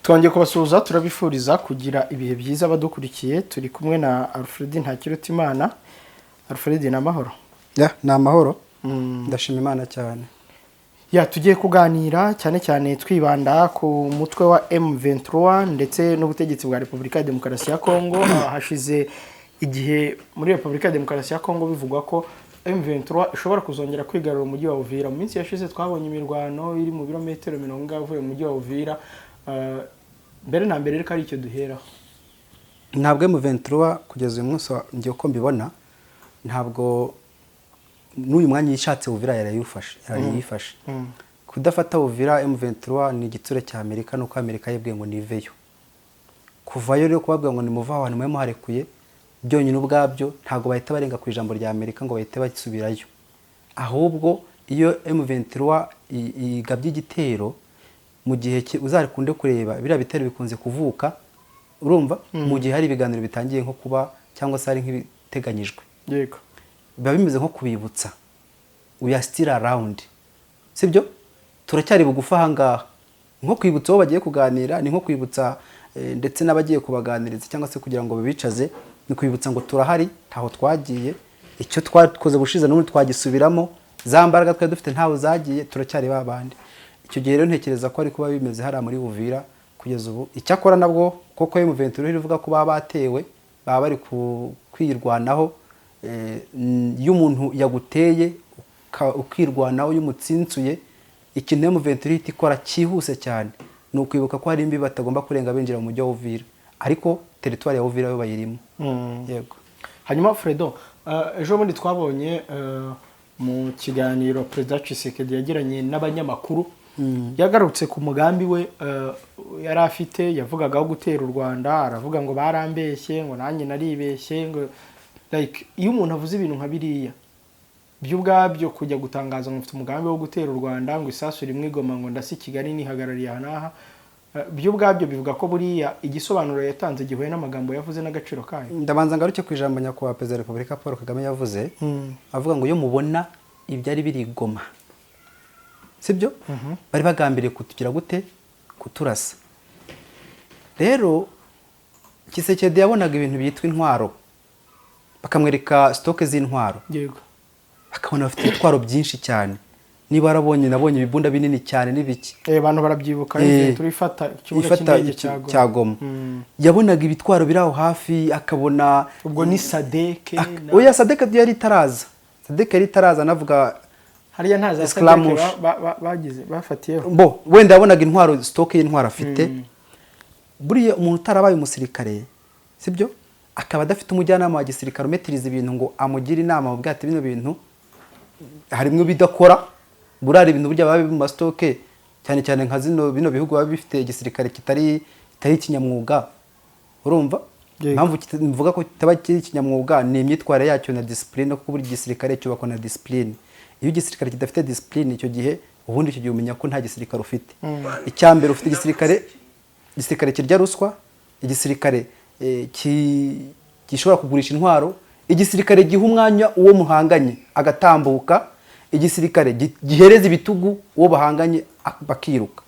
Twongeye kubasuhuza, turabifuriza kugira ibihe byiza badukurikiye. Turi kumwe na Alfred Ntakirutimana. Alfred, ni amahoro? Yeah, ni amahoro, ndashima Imana cyane. Yeah, tugiye kuganira cyane cyane twibanda ku mutwe wa M23 ndetse n'ubutegetsi bwa Repubulika ya Demokarasi ya Kongo. Hashize igihe muri Repubulika ya Demokarasi ya Kongo bivugwa ko M23 ishobora kuzongera kwigarura umujyi wa Uvira. Mu minsi yashize twabonye imirwano iri mu birometero 40 avuye mu mujyi wa Uvira. Mbere na mbere reka ari icyo duheraho. Ntabwo M23 kugeza uyu munsi njye uko mbibona, ntabwo n'uyu mwanya yishatse Uvira yarayifashe. Kudafata Uvira M23 ni igitsure cya Amerika, nuko Amerika yibwiye ngo niveyo. Kuvayo rero, kubabwira ngo nimuve aho hantu mube muharekuye, byonyine ubwabyo ntabwo bahita barenga ku ijambo rya Amerika ngo bahite basubirayo. Ahubwo iyo M23 igabye igitero mu gihe uzakunde kureba, biriya bitero bikunze kuvuka, urumva, mu gihe hari ibiganiro bitangiye nko kuba cyangwa se hari nk'ibiteganyijwe. Biba bimeze nko kubibutsa: "We are still around," sibyo? "Turacyari bugufi aha ngaha." Nko kwibutsa uwo bagiye kuganira, ni nko kwibutsa ndetse n'abagiye kubaganiriza cyangwa se kugira ngo babicaze, ni kwibutsa ngo turahari, ntaho twagiye, icyo twakoze bushize n'ubundi twagisubiramo, za mbaraga twari dufite ntaho zagiye, turacyari ba bandi. Icyo gihe rero ntekereza ko ari kuba bimeze hariya muri Uvira kugeza ubu. Icyakora nabwo koko M23 ivuga ko baba batewe, baba bari kwirwanaho. Iyo umuntu yaguteye ukirwanaho, iyo umutsinsuye, ikintu M23 ihita ikora cyihuse cyane ni ukwibuka ko hari imbibi batagomba kurenga binjira mu mujyi wa Uvira, ariko territoire ya Uvira yo bayirimo. Yego. Hanyuma Fredo, ejo bundi twabonye mu kiganiro Perezida Tshisekedi yagiranye n'abanyamakuru, yagarutse ku mugambi we yari afite, yavugaga wo gutera u Rwanda. Aravuga ngo barambeshye, ngo nanjye naribeshye, ngo like iyo umuntu avuze ibintu nka biriya byo ubwabyo, kujya gutangaza ngo mfite umugambi wo gutera u Rwanda, ngo isasu rimwe i Goma, ngo ndase i Kigali nihagarariye aha n'aha, byo ubwabyo bivuga ko buriya igisobanuro yatanze gihuye n'amagambo yavuze n'agaciro kayo. Ndabanza ngaruke ku ijambo Nyakubahwa Perezida wa Repubulika Paul Kagame yavuze, avuga ngo iyo mubona ibyari biri i Goma, sibyo, bari bagambiriye kutugira gute? Kuturasa. Rero Tshisekedi yabonaga ibintu byitwa intwaro, bakamwereka stock z'intwaro, akabona bafite ibitwaro byinshi cyane. Niba warabonye, nabonye ibibunda binini cyane n'ibiki. Abantu barabyibuka, turi ifata ikibuga ifata cy'indege cya Goma. Cya Goma. Yabonaga ibitwaro biri aho hafi, akabona Ubwo ni SADC. Oya, SADC yari itaraza, SADC yari itaraza, navuga Hariya nta za SADC Escaramuche. bagize bafatiyeho. Bo wenda yabonaga intwaro, stock y'intwaro afite. Buriya umuntu utarabaye umusirikare, sibyo, akaba adafite umujyanama wa gisirikare umetiriza ibintu ngo amugire inama mu ati bino bintu harimo ibidakora. Buriya ibintu burya baba biri mu ma stock, cyane cyane nka zino bino bihugu biba bifite igisirikare kitari ikinyamwuga, urumva? Impamvu mvuga ko kitaba kiri ikinyamwuga ni imyitwarire yacyo na discipline, kuko buri gisirikare cyubakwa na discipline. Iyo igisirikare kidafite discipline, icyo gihe ubundi icyo gihe umenya ko nta gisirikare ufite. Icya mbere, ufite igisirikare kirya ruswa, igisirikare gishobora kugurisha intwaro, igisirikare giha umwanya uwo muhanganye agatambuka, igisirikare gihereza ibitugu uwo bahanganye bakiruka.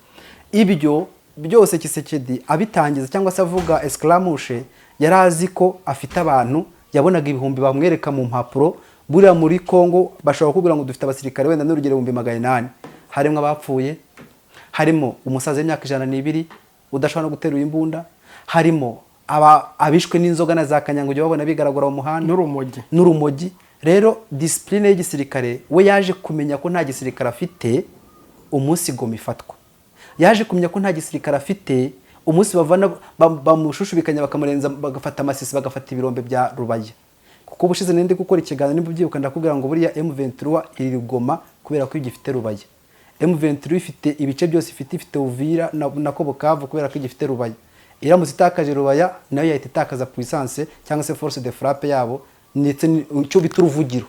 Ibyo byose Tshisekedi abitangiza cyangwa se avuga escaramuche, yari azi ko afite abantu, yabonaga ibihumbi bamwereka mu mpapuro. Buriya muri Congo bashobora kukubwira ngo dufite abasirikare wenda n'urugero 800,000, harimo abapfuye, harimo umusaza w'imyaka 102 udashobora no guterura imbunda, harimo abishwe n'inzoga na za kanyanga ujya babona bigaragara mu muhanda. N'urumogi. N'urumogi. Rero discipline y'igisirikare, we yaje kumenya ko nta gisirikare afite umunsi Goma ifatwa, yaje kumenya ko nta gisirikare afite umunsi bavana bamushushubikanya bakamurenza, bagafata Amasisi, bagafata ibirombe bya Rubaya. Kuko ubushize nindi gukora ikiganiro, nimba ubyibuka, ndakubwira ngo buriya M23 iri Goma kubera ko igifite Rubaya. M23 ifite ibice byose ifite Uvira na Bukavu kubera ko igifite Rubaya. Iramutse itakaje Rubaya, nayo yahita itakaza puissance cyangwa se force de frappe yabo, ndetse icyo bita uruvugiro.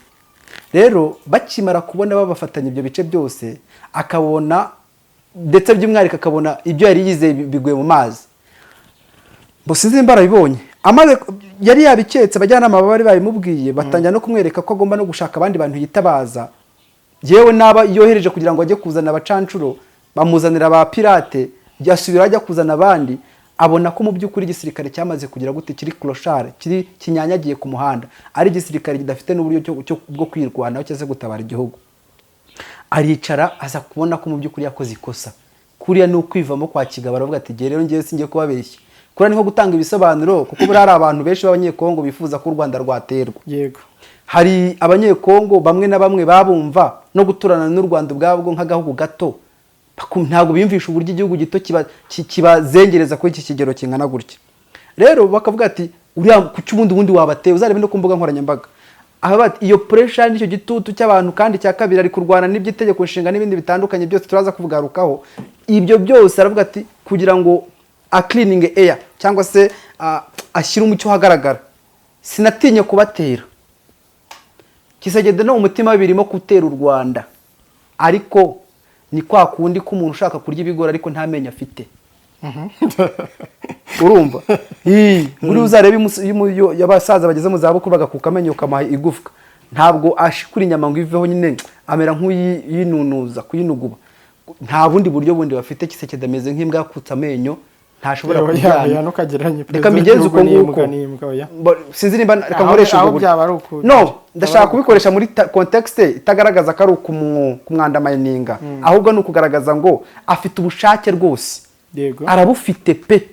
Rero bakimara kubona babafatanya ibyo bice byose, akabona ndetse by'umwihariko akabona ibyo yari yizeye biguye mu mazi. Bo sinzi nimba arabibonye, amaze yari yabiketse, abajyanama bari babimubwiye, batangira no kumwereka ko agomba no gushaka abandi bantu yitabaza, yewe n'aba yohereje kugira ngo ajye kuzana abacancuro, bamuzanira ba pirate. Yasubira ajya kuzana abandi, abona ko mu by'ukuri igisirikare cyamaze kugira gute, kiri clochard, kiri kinyanyagiye ku muhanda, ari igisirikare kidafite n'uburyo bwo kwirwanaho cyangwa se gutabara igihugu. Aricara, aza kubona ko mu by'ukuri yakoze ikosa. Kuriya ni ukwivamo kwa kigabo. Aravuga ati: "Jye rero ngewe singiye kubabeshya." Kuriya ni nko gutanga ibisobanuro, kuko buriya hari abantu benshi b'Abanyekongo bifuza ko u Rwanda rwaterwa. Hari Abanyekongo bamwe na bamwe babumva no guturana n'u Rwanda ubwabwo nk'agahugu gato. Ntabwo biyumvisha uburyo igihugu gito kibazengereza kuri iki kigero kingana gutya. Rero bakavuga ati: "Uriya kuki ubundi wabateye?" Uzarebe no ku mbuga nkoranyambaga aho bati iyo pressure n'icyo gitutu cy'abantu. Kandi cya kabiri, ari kurwana n'iby'itegeko nshinga n'ibindi bitandukanye byose turaza kuvugarukaho. Ibyo byose aravuga ati kugira ngo acleaning air cyangwa se ashyire umucyo uhagaragara, sinatinye kubatera. Tshisekedi no mu mutima we birimo gutera u Rwanda, ariko ni kwa kundi k'umuntu ushaka kurya ibigori ariko nta menyo afite, urumva? Ii, buriya uzarebe iyo abasaza bageze mu zabukuru bagakuka amenyo, ukamuha igufwa, ntabwo ashikura inyama ngo iveho nyine, amera nk'uyinunuza kuyinuguba. Nta bundi buryo bundi bafite. Tshisekedi ameze nk'imbwa yakutse amenyo, ntashobora Oya, kuryana. Oya, ntukagereranye Reka perezida mbigenze w'igihugu uko n'imbwa nguko. n'imbwa, oya. Sinzi nimba reka Aho- nkoreshe aho ubwo buryo. byaba ari uku- No, ndashaka byaba ari kubikoresha muri context itagaragaza ko ari kumwandamayininga, ahubwo ni ukugaragaza ngo afite ubushake rwose. Arabufite pe,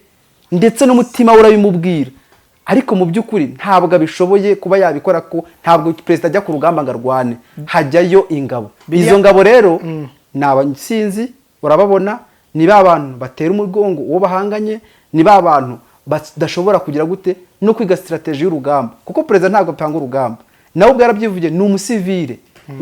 ndetse n'umutima we urabimubwira, ariko mu by'ukuri ntabwo abishoboye kuba yabikora, ko ntabwo perezida ajya ku rugamba ngo arwane, hajyayo ingabo. Izo ngabo rero ni abasinzi, urababona, ni ba bantu batera umugongo uwo bahanganye, ni ba bantu badashobora kugira gute no kwiga strategy y'urugamba, kuko perezida ntabwo apanga urugamba, nawe ubwo yarabyivugiye, ni umusivile.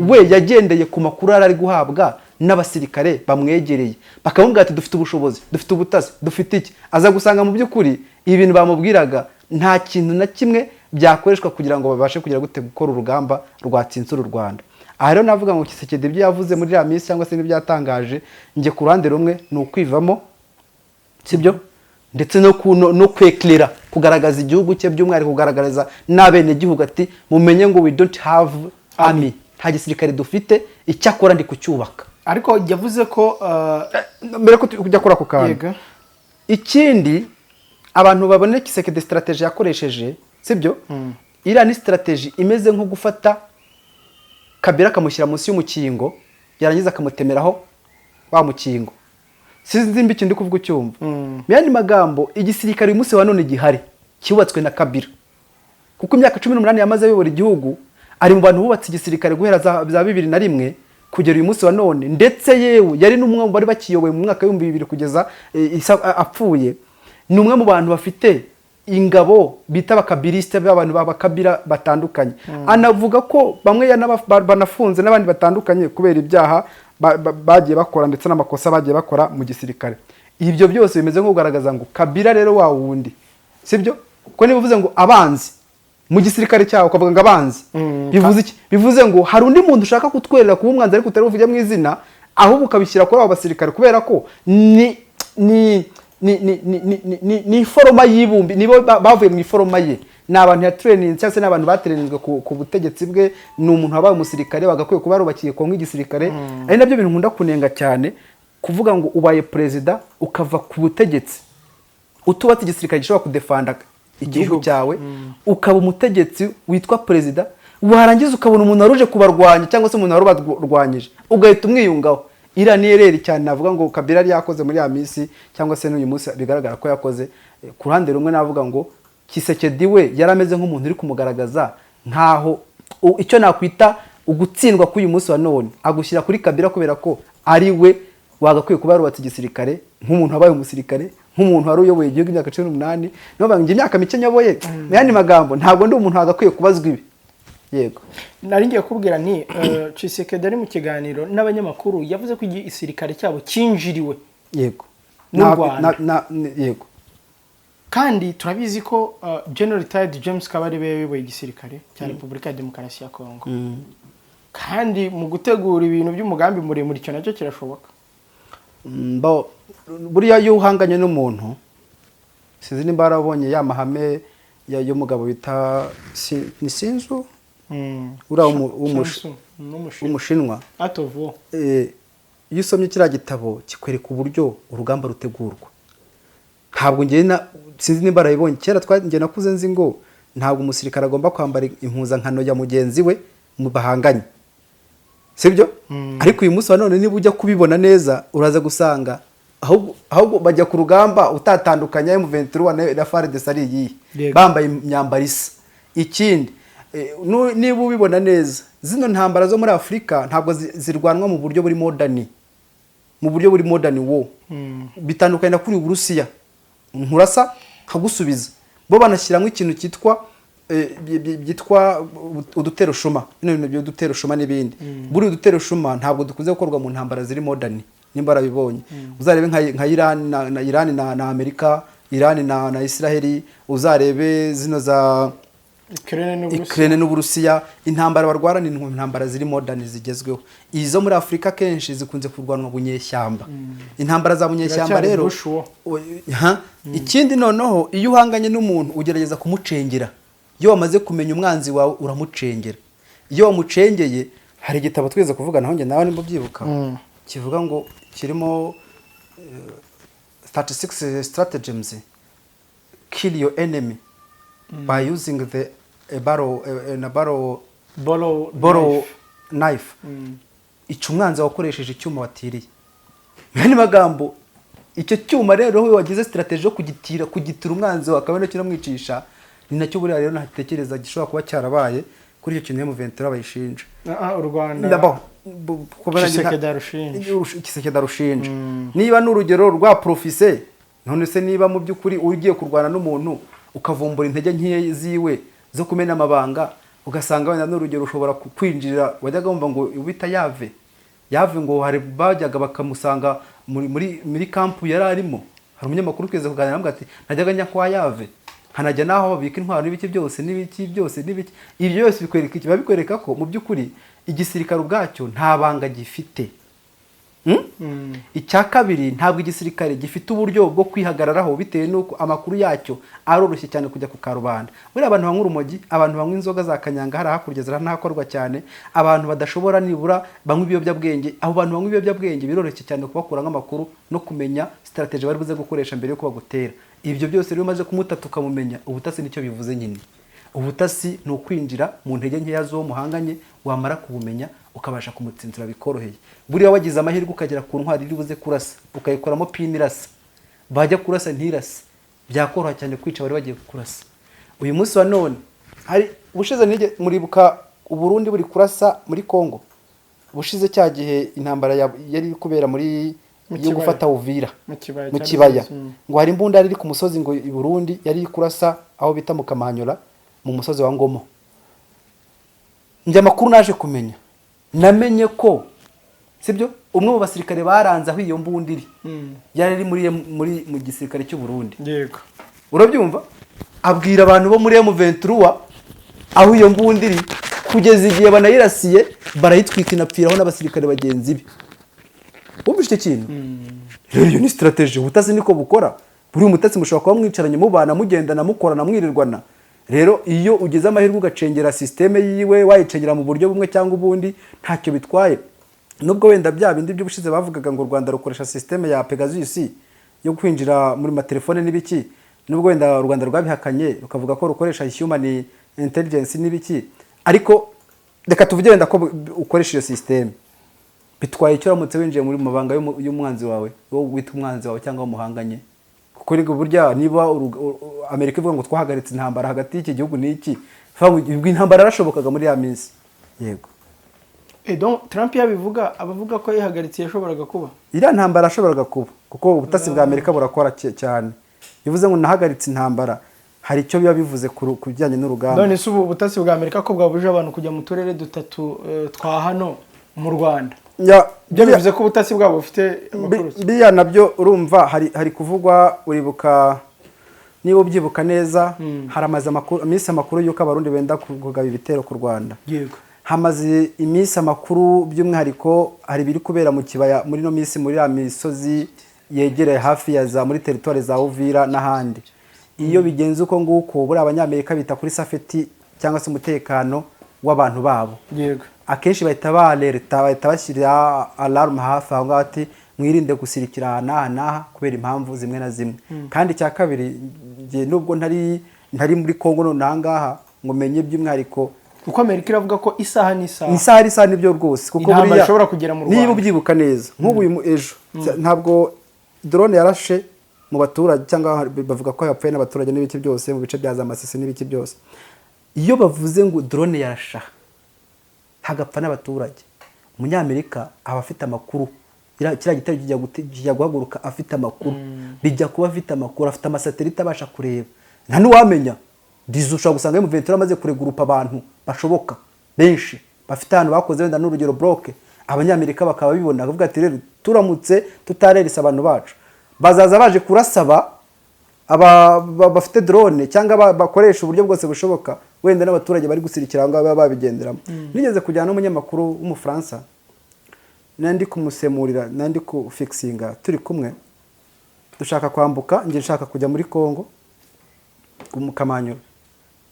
We yagendeye ku makuru yari ari guhabwa n'abasirikare bamwegereye, bakamubwira ati: "Dufite ubushobozi, dufite ubutasi, dufite iki." Aza gusanga mu by'ukuri ibintu bamubwiraga nta kintu na kimwe byakoreshwa kugira ngo babashe kugira gute, gukora urugamba rwatsinze uru Rwanda. Aha rero navuga ngo Tshisekedi ibyo yavuze muri iriya minsi cyangwa se n'ibyo yatangaje, njye ku ruhande rumwe ni ukwivamo, sibyo, ndetse no kwekirira, kugaragaza igihugu cye, by'umwihariko kugaragariza n'abenegihugu ati: "Mumenye ngo we don't have army, nta gisirikare dufite, icyakora ndi kucyubaka." Ariko yavuze ko Mbere ko kujya kuri ako kantu, ikindi abantu babone Tshisekedi strategy yakoresheje, sibyo, iriya ni strategy imeze nko gufata Kabila akamushyira munsi y'umukingo, yarangiza akamutemeraho wa mukingo. Sinzi nimba ikintu ndi kuvuga ucyumva. Mu yandi magambo, igisirikare uyu munsi wa none gihari cyubatswe na Kabila, kuko imyaka 18 yamaze ayobora igihugu, ari mu bantu bubatse igisirikare guhera za 2001 kugera uyu munsi wa none. Ndetse yewe yari n'umwe mu bari bakiyoboye mu mwaka w'2000 kugeza apfuye. Ni umwe mu bantu bafite ingabo bita abakabilisite, b'abantu b'abakabira batandukanye. Anavuga ko bamwe banafunze n'abandi batandukanye kubera ibyaha bagiye bakora ndetse n'amakosa bagiye bakora mu gisirikare. Ibyo byose bimeze nko kugaragaza ngo Kabila rero wa wundi, sibyo, kuko niba uvuze ngo abanzi mu gisirikare cyawe, ukavuga ngo abanzi, bivuze iki? Bivuze ngo hari undi muntu ushaka kutwerera kuba umwanzi, ariko utari buvuge mu izina, ahubwo ukabishyira kuri abo basirikare, kubera ko ni iforoma y'ibumbi, nibo bavuye mu iforoma ye, ni abantu yatraininze cyangwa se ni abantu batraininzwe ku butegetsi bwe. Ni umuntu wabaye umusirikare, bagakwiye kuba yarubakiye Kongo igisirikare. Ari nabyo bintu nkunda kunenga cyane, kuvuga ngo ubaye perezida ukava ku butegetsi utubatse igisirikare gishobora kudefanda igihugu Igihugu. cyawe, ukaba umutegetsi witwa perezida, warangiza ukabona umuntu wari uje kubarwanya cyangwa se umuntu wari ubarwanyije ugahita umwiyungaho. Iriya ni erreur cyane navuga ngo Kabila yari yakoze muri ya minsi cyangwa se n'uyu munsi bigaragara ko yakoze. Ku ruhande rumwe navuga ngo Tshisekedi we yari ameze nk'umuntu uri kumugaragaza nkaho icyo nakwita ugutsindwa k'uyu munsi wa none agushyira kuri Kabila, kubera ko ari we wagakwiye kuba yarubatse igisirikare, nk'umuntu wabaye umusirikare, nk'umuntu wari uyoboye igihugu imyaka 18. Niyo bavuga ngo imyaka mike nyoboye, mu yandi magambo ntabwo ndi umuntu wagakwiye kubazwa ibi. Yego. Nari ngiye kubwira nti Tshisekedi ari mu kiganiro n'abanyamakuru yavuze ko igisirikare cyabo cyinjiriwe n'u Rwanda. Yego. Kandi turabizi ko General Retired James Kabarebe yayoboye igisirikare cya Repubulika ya Demokarasi ya Kongo, kandi mu gutegura ibintu by'umugambi muremure icyo nacyo kirashoboka. Buriya iyo uhanganye n'umuntu, sinzi nimba warabonye ya mahame y'umugabo bita ni Sinzu, uriya Sun Tzu, n'umushinwa. w'umushinwa. Art of War. Iyo usomye kiriya gitabo, kikwereka uburyo urugamba rutegurwa. Ntabwo ngewe na sinzi nimba arabibonye kera, njye nakuze nzi ngo ntabwo umusirikare agomba kwambara impuzankano ya mugenzi we mu bahanganye, sibyo? Ariko uyu munsi wa none, niba ujya kubibona neza, uraza gusanga ahubwo bajya ku rugamba utatandukanya M23 na FARDC ari iyihe. Bambaye imyambaro isa. Ikindi, niba ubibona neza, zino ntambara zo muri Afurika ntabwo zirwanwa mu buryo buri modern, mu buryo buri modern wo bitandukanye na kuri Uburusiya, nkurasa nkagusubiza. Bo banashyiramo ikintu cyitwa byitwa uduterushuma, bino bintu by'uduterushuma n'ibindi. Buriya uduterushuma ntabwo dukunze gukorwa mu ntambara ziri modern. Nimba warabibonye, uzarebe nka Iran na Iran na Amerika, Iran na Israel, uzarebe zino za Ukraine n'Uburusiya. Ukraine n'Uburusiya, intambara barwana ni intambara ziri modern, zigezweho. Izo muri Afurika kenshi zikunze kurwanwa bunyeshyamba, intambara za bunyeshyamba. Biracyari Rero bush war. Ha? Ikindi noneho, iyo uhanganye n'umuntu ugerageza kumucengera. Iyo wamaze kumenya umwanzi wawe, uramucengera. Iyo wamucengeye, hari igitabo twigeze kuvugana naho njye nawe, nimba ubyibuka, kivuga ngo kirimo 36 stratagems kill your enemy by using the a barrel a barrel Borrow borrow knife. Knife. Ica umwanzi wakoresheje icyuma watiriye. Mu yandi magambo, icyo cyuma rero we wagize strategy yo kugitira, kugitira umwanzi wawe, akaba aricyo unamwicisha. Ni nacyo buriya rero ntatekereza gishobora kuba cyarabaye kuri icyo kintu M23 bayishinja. Ah, u Rwanda. Ndabo Tshisekedi arushinja. Tshisekedi arushinja. Niba n'urugero rwa profise, none se niba mu by'ukuri ugiye kurwana n'umuntu ukavumbura intege nkeya ziwe zo kumena amabanga, ugasanga wenda n'urugero ushobora kwinjira, wajyaga wumva ngo ubita yave yave, ngo hari bajyaga bakamusanga muri kampu yari arimo. Hari umunyamakuru twigeze kuganira, aramubwira ati: "Najyaga njya kwa yave, nkanajya n'aho babika intwaro n'ibiki byose n'ibiki byose n'ibiki." Ibyo byose bikwereka iki? Biba bikwereka ko mu by'ukuri igisirikare ubwacyo nta banga gifite. Icya kabiri, ntabwo igisirikare gifite uburyo bwo kwihagararaho, bitewe n'uko amakuru yacyo aroroshye cyane kujya ku karubanda. Buriya abantu banywa urumogi, abantu banywa inzoga za kanyanga, hariya hakurya ziranahakorwa cyane, abantu badashobora nibura banywa ibiyobyabwenge, abo bantu banywa ibiyobyabwenge biroroshye cyane kubakuramo amakuru no kumenya strategy bari buze gukoresha mbere yuko bagutera. Ibyo byose rero, umaze kumutata ukamumenya, ubutasi nicyo bivuze nyine. Ubutasi ni ukwinjira mu ntege nkeya z'uwo muhanganye, wamara kubumenya ukabasha kumutsinzira bikoroheye. Buriya wagize amahirwe ukagera ku ntwari iri buze kurasa, ukayikoramo pini irasa, bajya kurasa ntirase, byakoroha cyane kwica bari bagiye kurasa. Uyu munsi wa none, hari ubushize muribuka Uburundi buri kurasa muri Congo ubushize, cya gihe intambara yari iri kubera muri Mu yo kibaya. gufata Uvira. Mu kibaya Mu cya kibaya. Rusizi. Ngo hari imbunda yari iri ku musozi ngo i Burundi yari iri kurasa aho bita mu Kamanyura, mu musozi wa Ngomo. Njye amakuru naje kumenya, namenye ko sibyo, umwe mu basirikare baranze aho iyo mbunda iri yari ari muri mu gisirikare cy'u Burundi. Urabyumva, abwira abantu bo muri M23 aho iyo mbunda iri, kugeza igihe banayirasiye barayitwika, inapfiraho n'abasirikare bagenzi be. Wumva icyo kintu rero, iyo ni strategy. Ubutasi niko bukora. Buri mutasi mushobora kuba mwicaranye, mubana, mugendana, mukorana, mwirirwana. Rero iyo ugize amahirwe ugacengera système yiwe, wayicengera mu buryo bumwe cyangwa ubundi, ntacyo bitwaye. Nubwo wenda bya bindi by'ubushize bavugaga ngo u Rwanda rukoresha système ya Pegasus yo kwinjira muri matelefone n'ibiki, nubwo wenda u Rwanda rwabihakanye rukavuga ko rukoresha human intelligence n'ibiki, ariko reka tuvuge wenda ko ukoresha iyo système, bitwaye icyo uramutse winjiye muri mabanga y'umwanzi wawe, wowe wita umwanzi wawe cyangwa muhanganye? Kuko rega burya niba Amerika ivuga ngo twahagaritse intambara hagati y'iki gihugu n'iki, ubwo intambara yarashobokaga muri ya minsi, yego. Donc Trump yabivuga, abavuga ko yihagaritse yashoboraga kuba. Iriya ntambara yashoboraga kuba, kuko ubutasi bwa Amerika burakora cyane. Bivuze ngo nahagaritse intambara, hari icyo biba bivuze ku bijyanye n'urugamba. None se ubu ubutasi bwa Amerika ko bwabujije abantu kujya mu turere dutatu twa hano mu Rwanda, byo bivuze ko ubutasi bwabo bufite amakuru ki? Biriya nabyo urumva hari kuvugwa. Uribuka, niba ubyibuka neza, haramaze amakuru, iminsi amakuru y'uko Abarundi benda kugaba ibitero ku Rwanda. Hamaze iminsi amakuru, by'umwihariko hari ibiri kubera mu kibaya muri ino minsi, muri ya misozi yegereye hafi ya za muri teritwari za Uvira n'ahandi. Iyo bigenze uko nguko, buriya Abanyamerika bita kuri safety cyangwa se umutekano w'abantu babo. Akenshi bahita balerta, bahita bashyira alarm hafi aho ngaho, ati mwirinde gusirikira aha n'aha n'aha kubera impamvu zimwe na zimwe. Kandi icya kabiri, njye nubwo ntari muri Kongo none aha ngaha ngo menye by'umwihariko, Kuko Amerika iravuga ko isaha n'isaha, isaha n'isaha, nibyo rwose, kuko intambara buriya ishobora kugera mu niba Rwanda. ubyibuka neza, nk'ubu uyu ejo ntabwo drone yarashe mu baturage, cyangwa bavuga ko yapfuye n'abaturage n'ibiki byose mu bice bya za Masisi n'ibiki byose. Iyo bavuze ngo drone yarasha hagapfa n'abaturage, Umunyamerika aba afite amakuru. Kiriya gitero kijya guhaguruka afite amakuru, bijya kuba afite amakuru, afite amasatelite abasha kureba. Nta n'uwamenya dizu, ushobora gusanga M23 amaze kuregurupa abantu bashoboka benshi bafite ahantu bakoze, wenda n'urugero bloc, Abanyamerika bakaba babibona, bakavuga ati rero turamutse tutareresa abantu bacu, bazaza baje kurasaba aba bafite drone cyangwa bakoresha uburyo bwose bushoboka, wenda n'abaturage bari gusirikira aho ngaho baba babigenderamo. Nigeze kujyana n'umunyamakuru w'Umufaransa, nandi kumusemurira, nandi kufikisinga, turi kumwe dushaka kwambuka, njye nshaka kujya muri Congo mu Kamanyura.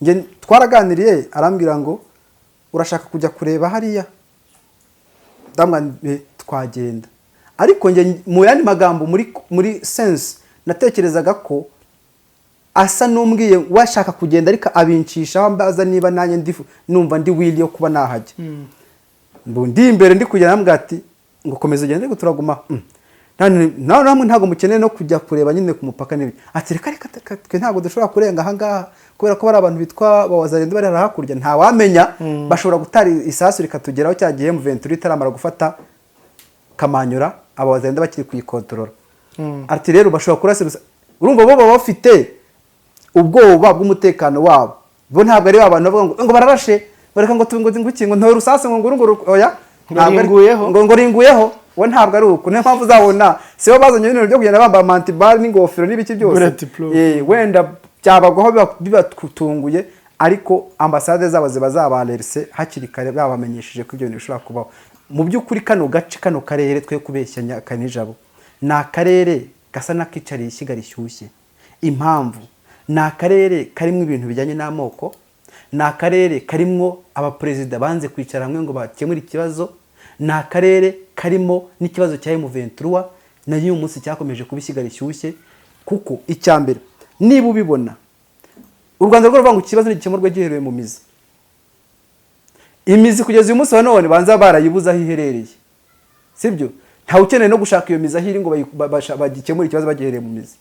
Njye twaraganiriye, arambwira ngo urashaka kujya kureba hariya? Ndamubwira nti, twagenda. Ariko njye mu yandi magambo, muri sense, natekerezaga ko asa n'umbwiye washaka kugenda, ariko abincishaho ambaza niba nanjye ndi numva ndi willing yo kuba nahajya. Mbu ndi imbere ndi kugenda, arambwira ati ngo komeza ugende, ngo turaguma. Nawe namwe ntabwo mukeneye no kujya kureba nyine ku mupaka n'ibiki. Ati reka reka reka, twe ntabwo dushobora kurenga aha ngaha kubera ko bari abantu bitwa Bawazarendo bari hariya hakurya, ntawamenya, bashobora gutara isasu rikatugeraho cya gihe M23 itaramara gufata Kamanyura, Abawazarendo bakiri kuyikontorora. Ati rero bashobora kurasa. Urumva bo baba bafite ubwoba bw'umutekano wabo. Bo ntabwo ari ba bantu bavuga ngo bararashe, bareka ngo ngo ngo ngo ntora urusase ngo ngo oya. Ngo Ntabwo ringuyeho. Ngo ringuyeho. We ntabwo ari uko. Niyo mpamvu uzabona si bo bazanye ibintu byo kugenda bambaye anti-balles n'ingofero n'ibiki byose. Bulletproof. Wenda byabagwaho bibatunguye, ariko ambasade zabo ziba zabalerse hakiri kare, babamenyesheje ko ibyo bintu bishobora kubaho. Mu by'ukuri kano gace, kano karere, twe kubeshyanya kanijabo, ni akarere gasa n'akicariye ishyiga rishyushye. Impamvu ni akarere karimo ibintu bijyanye n'amoko, ni akarere karimo abaperezida banze kwicara hamwe ngo bakemure ikibazo, ni akarere karimo n'ikibazo cya M23 na y'uyu munsi cyakomeje kuba ishyiga rishyushye. Kuko icya mbere, niba ubibona, u Rwanda rwo ruvuga ngo ikibazo ntigikemurwa gihereye mu mizi. Imizi kugeza uyu munsi wa none banza barayibuze aho iherereye, sibyo? Ntawe ukeneye no gushaka iyo mizi aho iri ngo bagikemure ikibazo bagihereye mu mizi.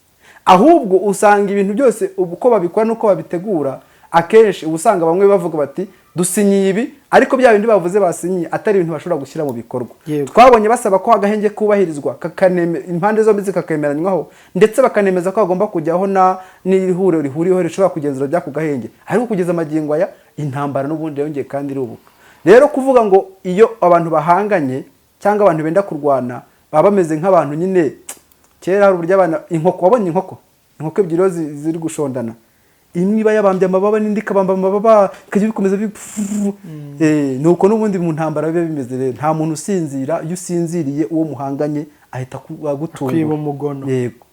Ahubwo usanga ibintu byose uko babikora n'uko babitegura, akenshi uba usanga bamwe bavuga bati dusinyiye ibi, ariko bya bindi bavuze basinyiye atari ibintu bashobora gushyira mu bikorwa. Twabonye basaba ko agahenge kubahirizwa, impande zombi zikakemeranywaho, ndetse bakanemeza ko hagomba kujyaho na n'ihuriro rihuriweho rishobora kugenzura by'ako gahenge, ariko kugeza amagingo aya intambara n'ubundi yongeye kandi irubuka. Rero kuvuga ngo iyo abantu bahanganye cyangwa abantu benda kurwana, baba bameze nk'abantu nyine kera hari uburyo abana inkoko, wabonye inkoko ebyiri iyo ziri gushondana, imwe iba yabambye amababa n'indi ikabamba amababa, ikajya bikomeza nuko n'ubundi mu ntambara biba bimeze. Rero nta muntu usinzira. Iyo usinziriye, uwo muhanganye ahita agutungura. Akwiba umugono. Yego.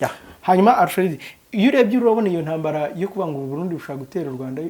Ya. Hanyuma Alfred, iyo urebye urabona iyo ntambara yo kuvuga ngo Burundi bushobora gutera u Rwanda,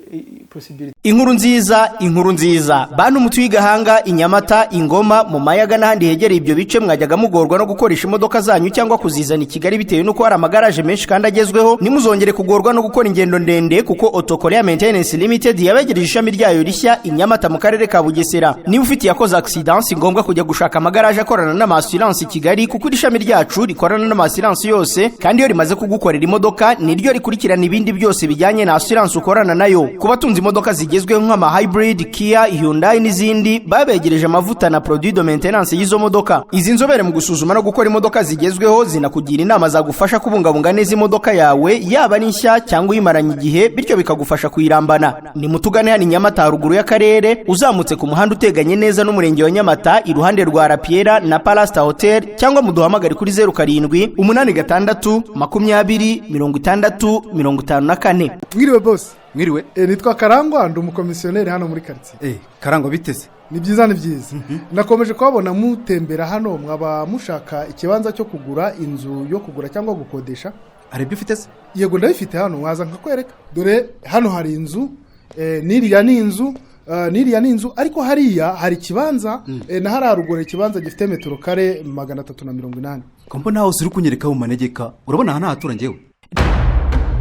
possibility? Inkuru nziza, inkuru nziza, bantu mutuye Gahanga, Inyamata, Ingoma, mu Mayaga n'ahandi hegereye ibyo bice, mwajyaga mugorwa no gukoresha imodoka zanyu cyangwa kuzizana i Kigali bitewe n'uko hari amagaraje menshi kandi agezweho. Ntimuzongere kugorwa no gukora ingendo ndende, kuko Auto Korea Maintenance Limited yabegereje ishami ryayo rishya i Nyamata mu karere ka Bugesera. Niba ufite yakoze accident, si ngombwa kujya gushaka amagaraje akorana n'ama assurance i Kigali, kuko iri shami ryacu rikorana n'ama assurance yose, kandi iyo rimaze kugukorera imodoka niryo rikurikirana ibindi byose bijyanye na assurance ukorana nayo. Ku batunze imodoka zigezweho nk'ama hybrid, Kia, Hyundai n'izindi, babegereje amavuta na produit de maintenance y'izo modoka. Izi nzobere mu gusuzuma no gukora imodoka zigezweho zinakugira inama zagufasha kubungabunga neza imodoka yawe, yaba ari nshya cyangwa uyimaranye igihe, bityo bikagufasha kuyirambana. Ni mutugane hano i Nyamata, haruguru y'akarere, uzamutse ku muhanda uteganye neza n'umurenge wa Nyamata, iruhande rwa Rapiera na Palasta Hotel, cyangwa muduhamagare kuri 0786 20 60 54. Mwiriwe bose. Mwiriwe. Nitwa Karangwa, ndi umukomisiyoneri hano muri karitsiye. Karangwa, biteze? Ni byiza, ni byiza. Nakomeje kuhabona mutembera hano, mwaba mushaka ikibanza cyo kugura, inzu yo kugura cyangwa gukodesha? Hari ibyo ufite se? Yego, ndabifite hano, waza nkakwereka. Dore hano hari inzu, n'iriya ni inzu. N'iriya ni inzu, ariko hariya hari ikibanza, na hariya ruguru hari ikibanza gifite metero kare 380. Ko mbona hose uri kunyereka mu manegeka, urabona aha ntahatura njyewe?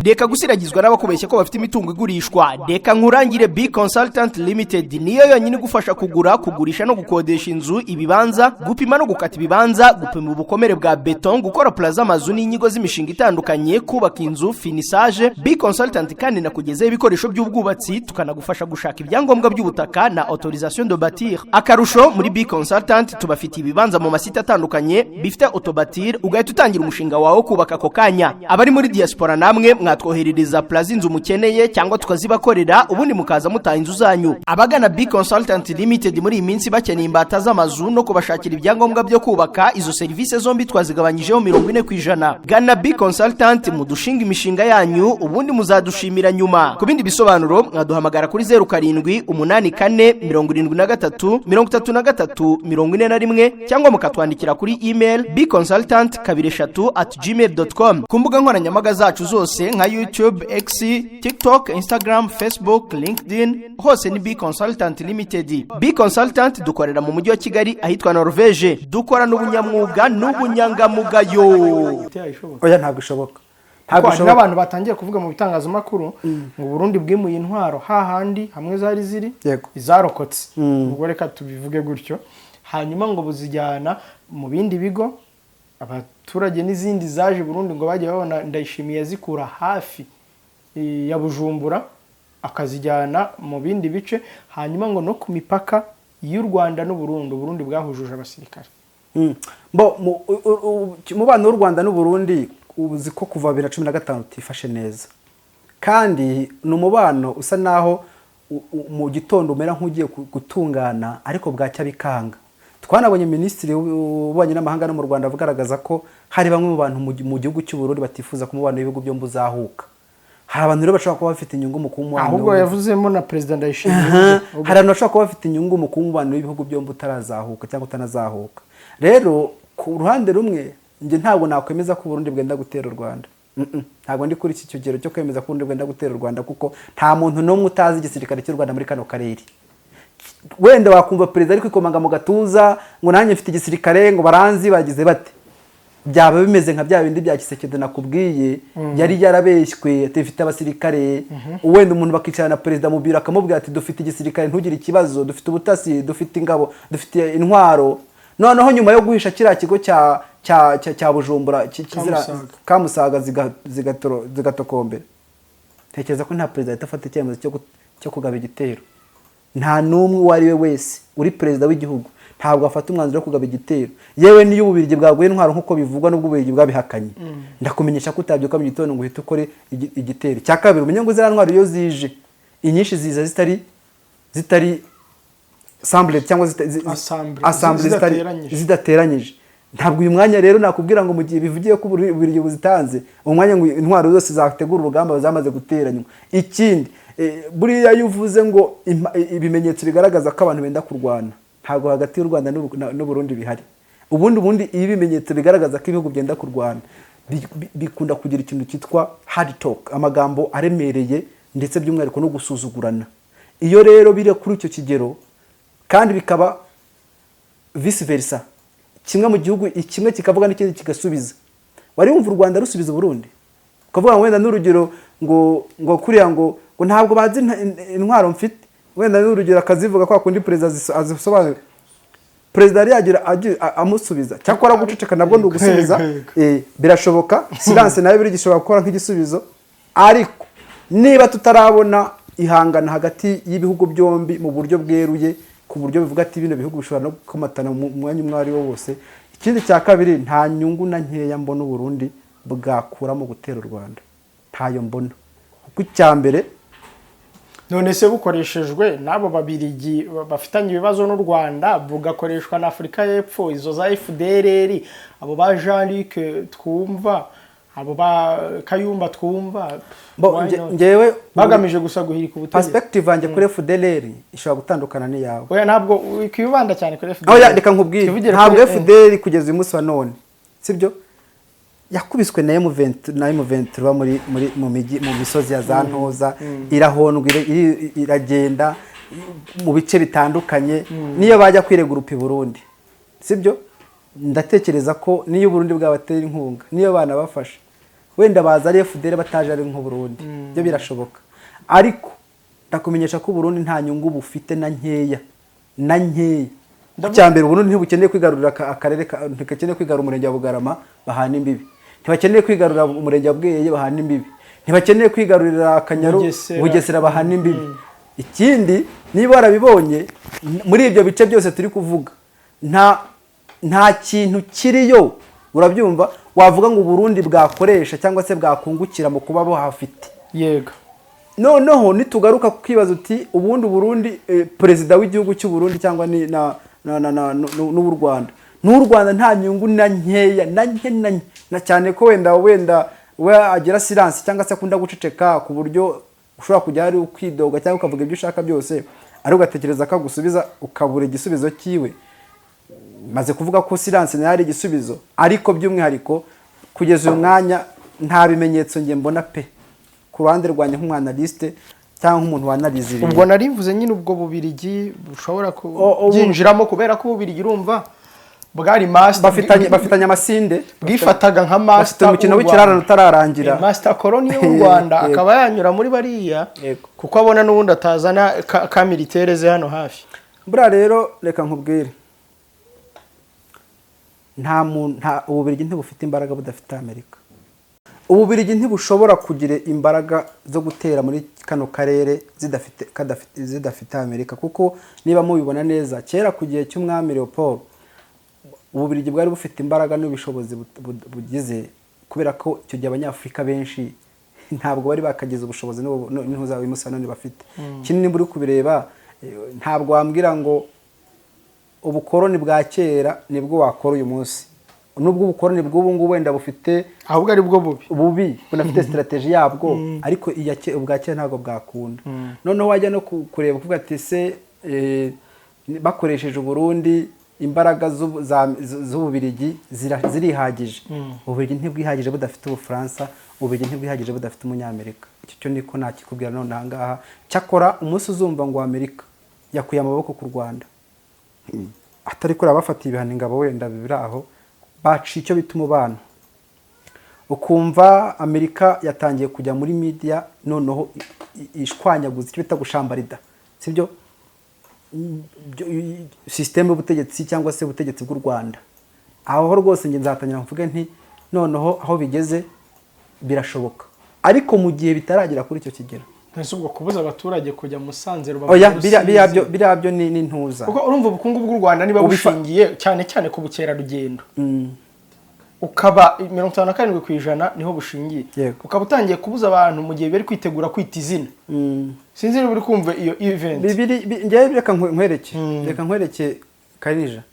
Reka gusiragizwa n'abakubeshya ko bafite imitungo igurishwa. Reka nkurangire B Consultant Limited, niyo yonyine igufasha kugura, kugurisha no gukodesha inzu, ibibanza, gupima no gukata ibibanza, gupima ubukomere bwa beton, gukora plan z'amazu n'inyigo z'imishinga itandukanye, kubaka inzu, finissage. B Consultant kandi nakugezeho ibikoresho by'ubwubatsi, tukanagufasha gushaka ibyangombwa by'ubutaka na autorisation de bâtir. Akarusho, muri B Consultant tubafitiye ibibanza mu masite atandukanye bifite autobâtir, ugahita utangira umushinga wawe wo kubaka ako kanya. Abari muri diaspora namwe mwatwoherereza plan z'inzu mukeneye cyangwa tukazibakorera, ubundi mukaza mutaha inzu zanyu. Abagana B Consultant Limited muri iyi minsi bakeneye imbata z'amazu no kubashakira ibyangombwa byo kubaka, izo serivisi zombi twazigabanyijeho 40%. Gana B Consultant mudushinga imishinga yanyu, ubundi muzadushimira nyuma. Ku bindi bisobanuro mwaduhamagara kuri 0784733341 cyangwa mukatwandikira kuri email bconsultant23@gmail.com. Ku mbuga nkoranyambaga zacu zose nka YouTube, X, TikTok, Instagram, Facebook, LinkedIn, hose ni B Consultant Limited. B Consultant dukorera mu mujyi wa Kigali ahitwa Norvege. Dukorana ubunyamwuga n'ubunyangamugayo. Ishoboka? Oya, ntabwo ishoboka, ntabwo Kuko hari ishoboka. n'abantu batangiye kuvuga mu bitangazamakuru ngo Burundi bwimuye intwaro hahandi hamwe zari ziri, izarokotse, ubwo reka tubivuge gutyo, hanyuma ngo buzijyana mu bindi bigo. Abaturage n'izindi zaje i Burundi ngo bagiye babona Ndayishimiye azikura hafi ya Bujumbura akazijyana mu bindi bice. Hanyuma ngo no ku mipaka y'u Rwanda n'u Burundi, Uburundi bwahujuje abasirikare. Bo umubano w'u Rwanda n'u Burundi uzi ko kuva 2015 utifashe neza, kandi ni umubano usa naho mu gitondo umera nk'ugiye gutungana, ariko bwacya bikanga. Twanabonye minisitiri w'ububanyi n'amahanga no mu Rwanda agaragaza ko hari bamwe mu bantu mu gihugu cy'u Burundi batifuza ko umubano w'ibihugu byombi uzahuka. Hari abantu rero bashobora kuba bafite inyungu mu kuba umubano Ahubwo yavuzemo na Perezida Ndayishimiye. Hari abantu bashobora kuba bafite inyungu mu kuba umubano w'ibihugu byombi utarazahuka cyangwa utanazahuka. Rero ku ruhande rumwe, njye ntabwo nakwemeza ko Uburundi bwenda gutera u Rwanda. Ntabwo ndi kuri iki kigero cyo kwemeza ko Uburundi bwenda gutera u Rwanda, kuko nta muntu n'umwe utazi igisirikare cy'u Rwanda muri kano karere. Wenda wakumva perezida ari kwikomanga mu gatuza ngo nanjye mfite igisirikare, ngo baranzi, bagize bate. Byaba bimeze nka bya bindi bya Tshisekedi nakubwiye, yari yarabeshywe ati mfite abasirikare. Wenda umuntu bakicarana na perezida mu biro akamubwira ati dufite igisirikare, ntugire ikibazo, dufite ubutasi, dufite ingabo, dufite intwaro. Noneho nyuma yo guhisha kiriya kigo cya Bujumbura Kamusaga. Kamusaga zigatokombera, tekereza ko nta perezida ahita afata icyemezo cyo kugaba igitero. Nta n'umwe uwo ari we wese uri perezida w'igihugu ntabwo afata umwanzuro wo kugaba igitero, yewe n'iyo Ububiligi bwaguye intwaro nk'uko bivugwa, n'ubwo Ububiligi bwabihakanye. Ndakumenyesha ko utabyuka mu gitondo ngo uhite ukore igitero. Cya kabiri, umenye ngo ziriya ntwaro iyo zije, inyinshi ziza zitari assembled cyangwa Assembled. assembled, Zidateranyije. Zidateranyije. Ntabwo uyu mwanya rero nakubwira ngo mu gihe bivugiye ko Ububiligi buzitanze umwanya ngo intwaro zose zategura urugamba zamaze guteranywa. Ikindi, buriya iyo uvuze ngo ibimenyetso bigaragaza ko abantu benda kurwana, ntabwo hagati y'u Rwanda n'u Burundi bihari. Ubundi iyo ibimenyetso bigaragaza ko ibihugu byenda kurwana, bikunda kugira ikintu cyitwa hard talk, amagambo aremereye, ndetse by'umwihariko no gusuzugurana. Iyo rero biri kuri icyo kigero kandi bikaba vice versa, kimwe mu gihugu kimwe kikavuga n'ikindi kigasubiza, wari wumva u Rwanda rusubiza Uburundi ukavuga ngo wenda n'urugero ngo kuriya ngo ntabwo bazi intwaro mfite, wenda n'urugero akazivuga kwa kundi perezida azisobanura, perezida yari yagira amusubiza. Cyakora guceceka nabwo ni ugusubiza. Birashoboka, silence nayo biri gishobora gukora nk'igisubizo. Ariko niba tutarabona ihangana hagati y'ibihugu byombi mu buryo bweruye, ku buryo bivuga ati bino bihugu bishobora no gukomatana mu mwanya umwe ari wo wose. Ikindi cya kabiri, nta nyungu na nkeya mbona Uburundi bwakura mu gutera u Rwanda, ntayo mbona, kuko icya mbere None se bukoreshejwe n'abo Babirigi bafitanye ibibazo n'u Rwanda, bugakoreshwa na Afurika y'Epfo, izo za FDLR, abo ba Jean Luc twumva, abo ba Kayumba twumva, Bo, why not? Njyewe Bagamije gusa guhirika ubutegetsi. Perspective yanjye kuri FDLR ishobora gutandukana n'iyawe. Oya, ntabwo wikibanda cyane kuri FDLR. Oya, reka nkubwire. Twivugire Ntabwo FDL kugeza uyu munsi wa none, sibyo, yakubiswe na M20 na M23 muri muri mu migi, mu misozi ya za Ntoza, irahondwa, iragenda. mu bice bitandukanye, niyo bajya kwiregurupa i Burundi, sibyo? Ndatekereza ko niyo Burundi bwabatera inkunga, niyo banabafasha, wenda baza ari FDL bataje ari nk'u Burundi, byo birashoboka. Ariko ndakumenyesha ko Burundi nta nyungu bufite na nkeya na nkeya. Icya mbere, Burundi ntibukeneye kwigarurira akarere, ntigakeneye kwigarura umurenge wa Bugarama bahana imbibi, ntibakeneye kwigarurira umurenge wa Bweyeye bahana imbibi, ntibakeneye kwigarurira Akanyaru, Bugesera. Bugesera bahana imbibi. Ikindi, niba warabibonye, muri ibyo bice byose turi kuvuga nta kintu kiriyo, urabyumva, wavuga ngo Burundi bwakoresha cyangwa se bwakungukira mu kuba buhafite. Noneho nitugaruka kwibaza uti ubundi Burundi, perezida w'igihugu cy'u Burundi cyangwa ni na na na na n'u Rwanda, n'u Rwanda nta nyungu na nkeya na nke na nke, na cyane ko wenda we agira silence cyangwa se akunda guceceka, ku buryo ushobora kujya hari ukwidoga cyangwa ukavuga ibyo ushaka byose, ariko ugatekereza ko agusubiza ukabura igisubizo cyiwe. Maze kuvuga ko silence nayo ari igisubizo, ariko by'umwihariko kugeza uyu mwanya nta bimenyetso njye mbona pe, ku ruhande rwanjye nk'umwanalyste cyangwa nk'umuntu wanalize ibintu. Ubwo nari mvuze nyine ubwo Bubirigi bushobora O- kubyinjiramo, kubera ko Ububirigi, urumva, bwari master bafitanye amasinde, bwifataga nka bafite master umukino w'u w'ikirarane Rwanda. utararangira. Master colony y'u Rwanda, akaba yanyura muri bariya, kuko abona n'ubundi atazana ka militaire ze hano hafi. Buriya rero reka nkubwire, nta muntu, nta Ububirigi ntibufite imbaraga budafite Amerika. Ububirigi ntibushobora kugira imbaraga zo gutera muri kano karere zidafite Amerika, kuko niba mubibona neza, kera ku gihe cy'umwami Leopold, Ububirigi bwari bufite imbaraga n'ubushobozi bugize, kubera ko icyo gihe Abanyafurika benshi ntabwo bari bakagize ubushobozi n'ubu uyu munsi wa none bafite kinini. Niba uri kubireba, ntabwo wambwira ngo ubukoroni bwa kera nibwo wakora uyu munsi, nubwo ubukoroni bw'ubu ngubu wenda bufite Ahubwo ari bwo bubi. Bubi bunafite strategy yabwo, ariko ubwa kera ntabwo bwakunda. Noneho wajya no kureba kuvuga ati se bakoresheje Uburundi, imbaraga z'Ububirigi zirihagije? Ububirigi ntibwihagije budafite Ubufaransa, Ububirigi ntibwihagije budafite Umunyamerika. Icyo cyo niko nakikubwira none aha ngaha. Cyakora umunsi uzumva ngo Amerika yakuye amaboko ku Rwanda, atari kuri abafatiye ibihano ingabo, wenda biri aho baciye icyo bita umubano, ukumva Amerika yatangiye kujya muri media, noneho ishwanyaguza icyo bita gushambarida, sibyo, système y'ubutegetsi cyangwa se ubutegetsi bw'u Rwanda, aho rwose njye nzatangira mvuge nti noneho aho bigeze birashoboka. Ariko mu gihe bitaragera kuri icyo kigero, Ese ubwo kubuza abaturage kujya Musanze, Rubavu, oya, Rusizi? Biriya byo ni ntuza. Kuko urumva ubukungu bw'u Rwanda niba bushingiye cyane cyane ku bukerarugendo, ukaba 57% niho bushingiye, ukaba utangiye kubuza abantu mu gihe bari kwitegura kwita izina, sinzi niba uri kumva iyo event. Bibiri njyewe reka nkwereke, reka nkwereke Karija,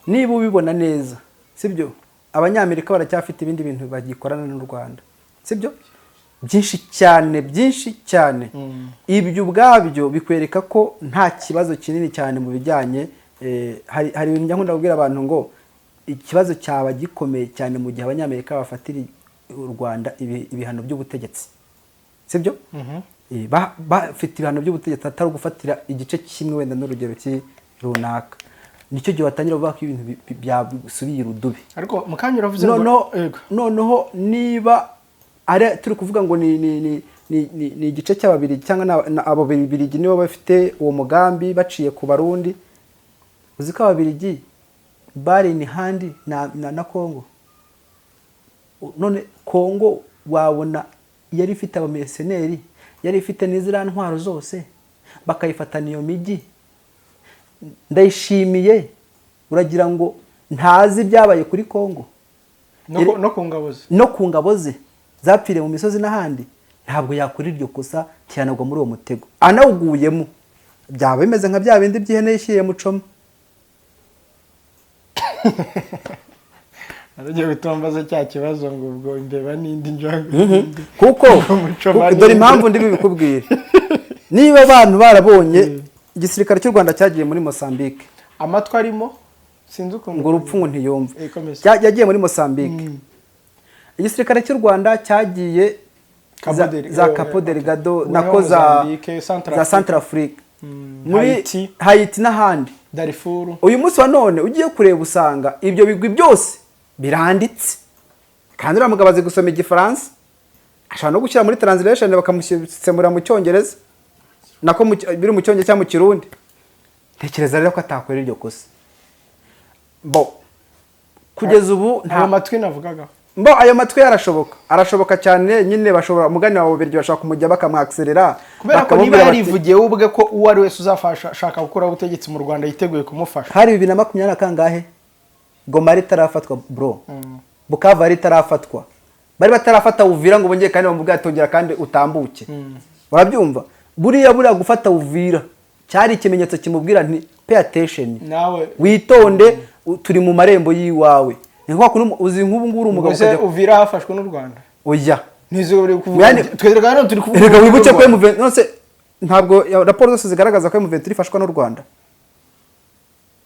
niba ubibona neza, sibyo, Abanyamerika baracyafite ibindi bintu bagikorana n'u Rwanda, sibyo, byinshi cyane, byinshi cyane. Ibyo ubwabyo bikwereka ko nta kibazo kinini cyane mu bijyanye, hari ibintu njya nkunda kubwira abantu ngo ikibazo cyaba gikomeye cyane mu gihe Abanyamerika bafatira u Rwanda ibihano by'ubutegetsi, sibyo. Bafite ibihano by'ubutegetsi, atari ugufatira igice kimwe wenda n'urugero runaka, nicyo gihe watangira kuvuga ko ibintu byasubiye irudubi. Ariko mu kanya uravuze ngo Noneho Yego. noneho niba ari turi kuvuga ngo ni igice cy'Ababirigi cyangwa abo Babirigi nibo bafite uwo mugambi baciye ku Barundi, uzi ko Ababirigi bari in hand na Kongo. None Kongo wabona yari ifite abamercenaires, yari ifite n'iziriya ntwaro zose, bakayifatana iyo mijyi. Ndayishimiye uragira ngo ntazi ibyabaye kuri Kongo? No ku ngabo ze. No ku ngabo ze zapfiriye mu misozi n'ahandi. Ntabwo yakora iryo kosa, ntiyanagwa muri uwo mutego. Anawuguyemo byaba bimeze nka bya bindi by'ihene yishyiriye mucoma. Agiye gutombaza cya kibazo ngo ubwo imbeba n'indi njangwe n'indi. Kuko Mucoma dore n'indi. Impamvu ndi bibikubwire, niba abantu barabonye igisirikare cy'u Rwanda cyagiye muri Mozambique, Amatwi arimo sinzi ukuntu ngo urupfu ngo ntiyumve. Komeza. Yagiye muri Mozambique, igisirikare cy'u Rwanda cyagiye Cabo za, Delgado, za Cabo Delgado, okay. nako za Mozambique, za Centrafrique. Centrafrique. Muri Haiti. Haiti n'ahandi. Darifuru. Uyu munsi wa none ugiye kureba usanga ibyo bigwi byose biranditse, kandi uriya mugabo azi gusoma Igifaransa, ashobora no gushyira muri translation bakamusemura mu Cyongereza, nako biri mu Cyongereza cyangwa mu Kirundi. Ntekereza rero ko atakora iryo kosa. Bo kugeza ubu Ayo matwi navugaga. Mbo ayo matwi yarashoboka, arashoboka cyane nyine. Bashobora umugani wawe Bubiligi, bashobora kumujya bakamwakiserera. Kubera ko niba yarivugiye we ubwe ko uwo ari wese uzafasha ashaka gukuraho ubutegetsi mu Rwanda yiteguye kumufasha. Hari 2020 na kangahe, Goma yari itarafatwa bro, Bukavu yari itarafatwa, bari batarafata Uvira ngo bongere kandi bamubwire ati "Ongera kandi utambuke." Urabyumva, buriya gufata Uvira cyari ikimenyetso kimubwira nti "Pay attention, Nawe witonde, turi mu marembo y'iwawe." Ni nka kuntu uzi nk'ubu ngubu uri umugabo Ubwo se ukajya Uvira hafashwe n'u Rwanda? Oya. Ntizo uri kuvuga. Twereka hano turi kuvuga. Reka wibuke ko Rwanda. M23 none ntabwo raporo zose zigaragaza ko M23 ifashwa n'u Rwanda.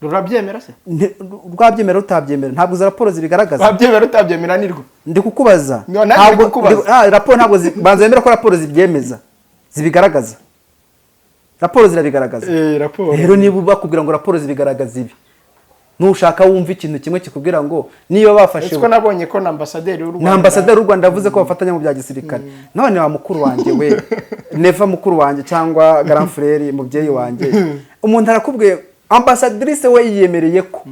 Rurabyemera se? Rwabyemera rutabyemera, ntabwo izo raporo zibigaragaza. Wabyemera utabyemera nirwo. Ndi kukubaza. No, nanjye ndi kukubaza. Raporo ntabwo banza wemera ko raporo zibyemeza, zibigaragaza, raporo zirabigaragaza. Raporo. Rero niba bakubwira ngo raporo zibigaragaza ibi, nushaka wumva ikintu kimwe kikubwira ngo niba bafashe Ese ko nabonye ko na ambasaderi w'u Rwanda Na ambasaderi w'u Rwanda yavuze ko bafatanya mu bya gisirikare. None wa mukuru wanjye we, Neva mukuru wanjye cyangwa grand frère, mubyeyi wanjye, umuntu arakubwiye, ambassadrice we yiyemereye ko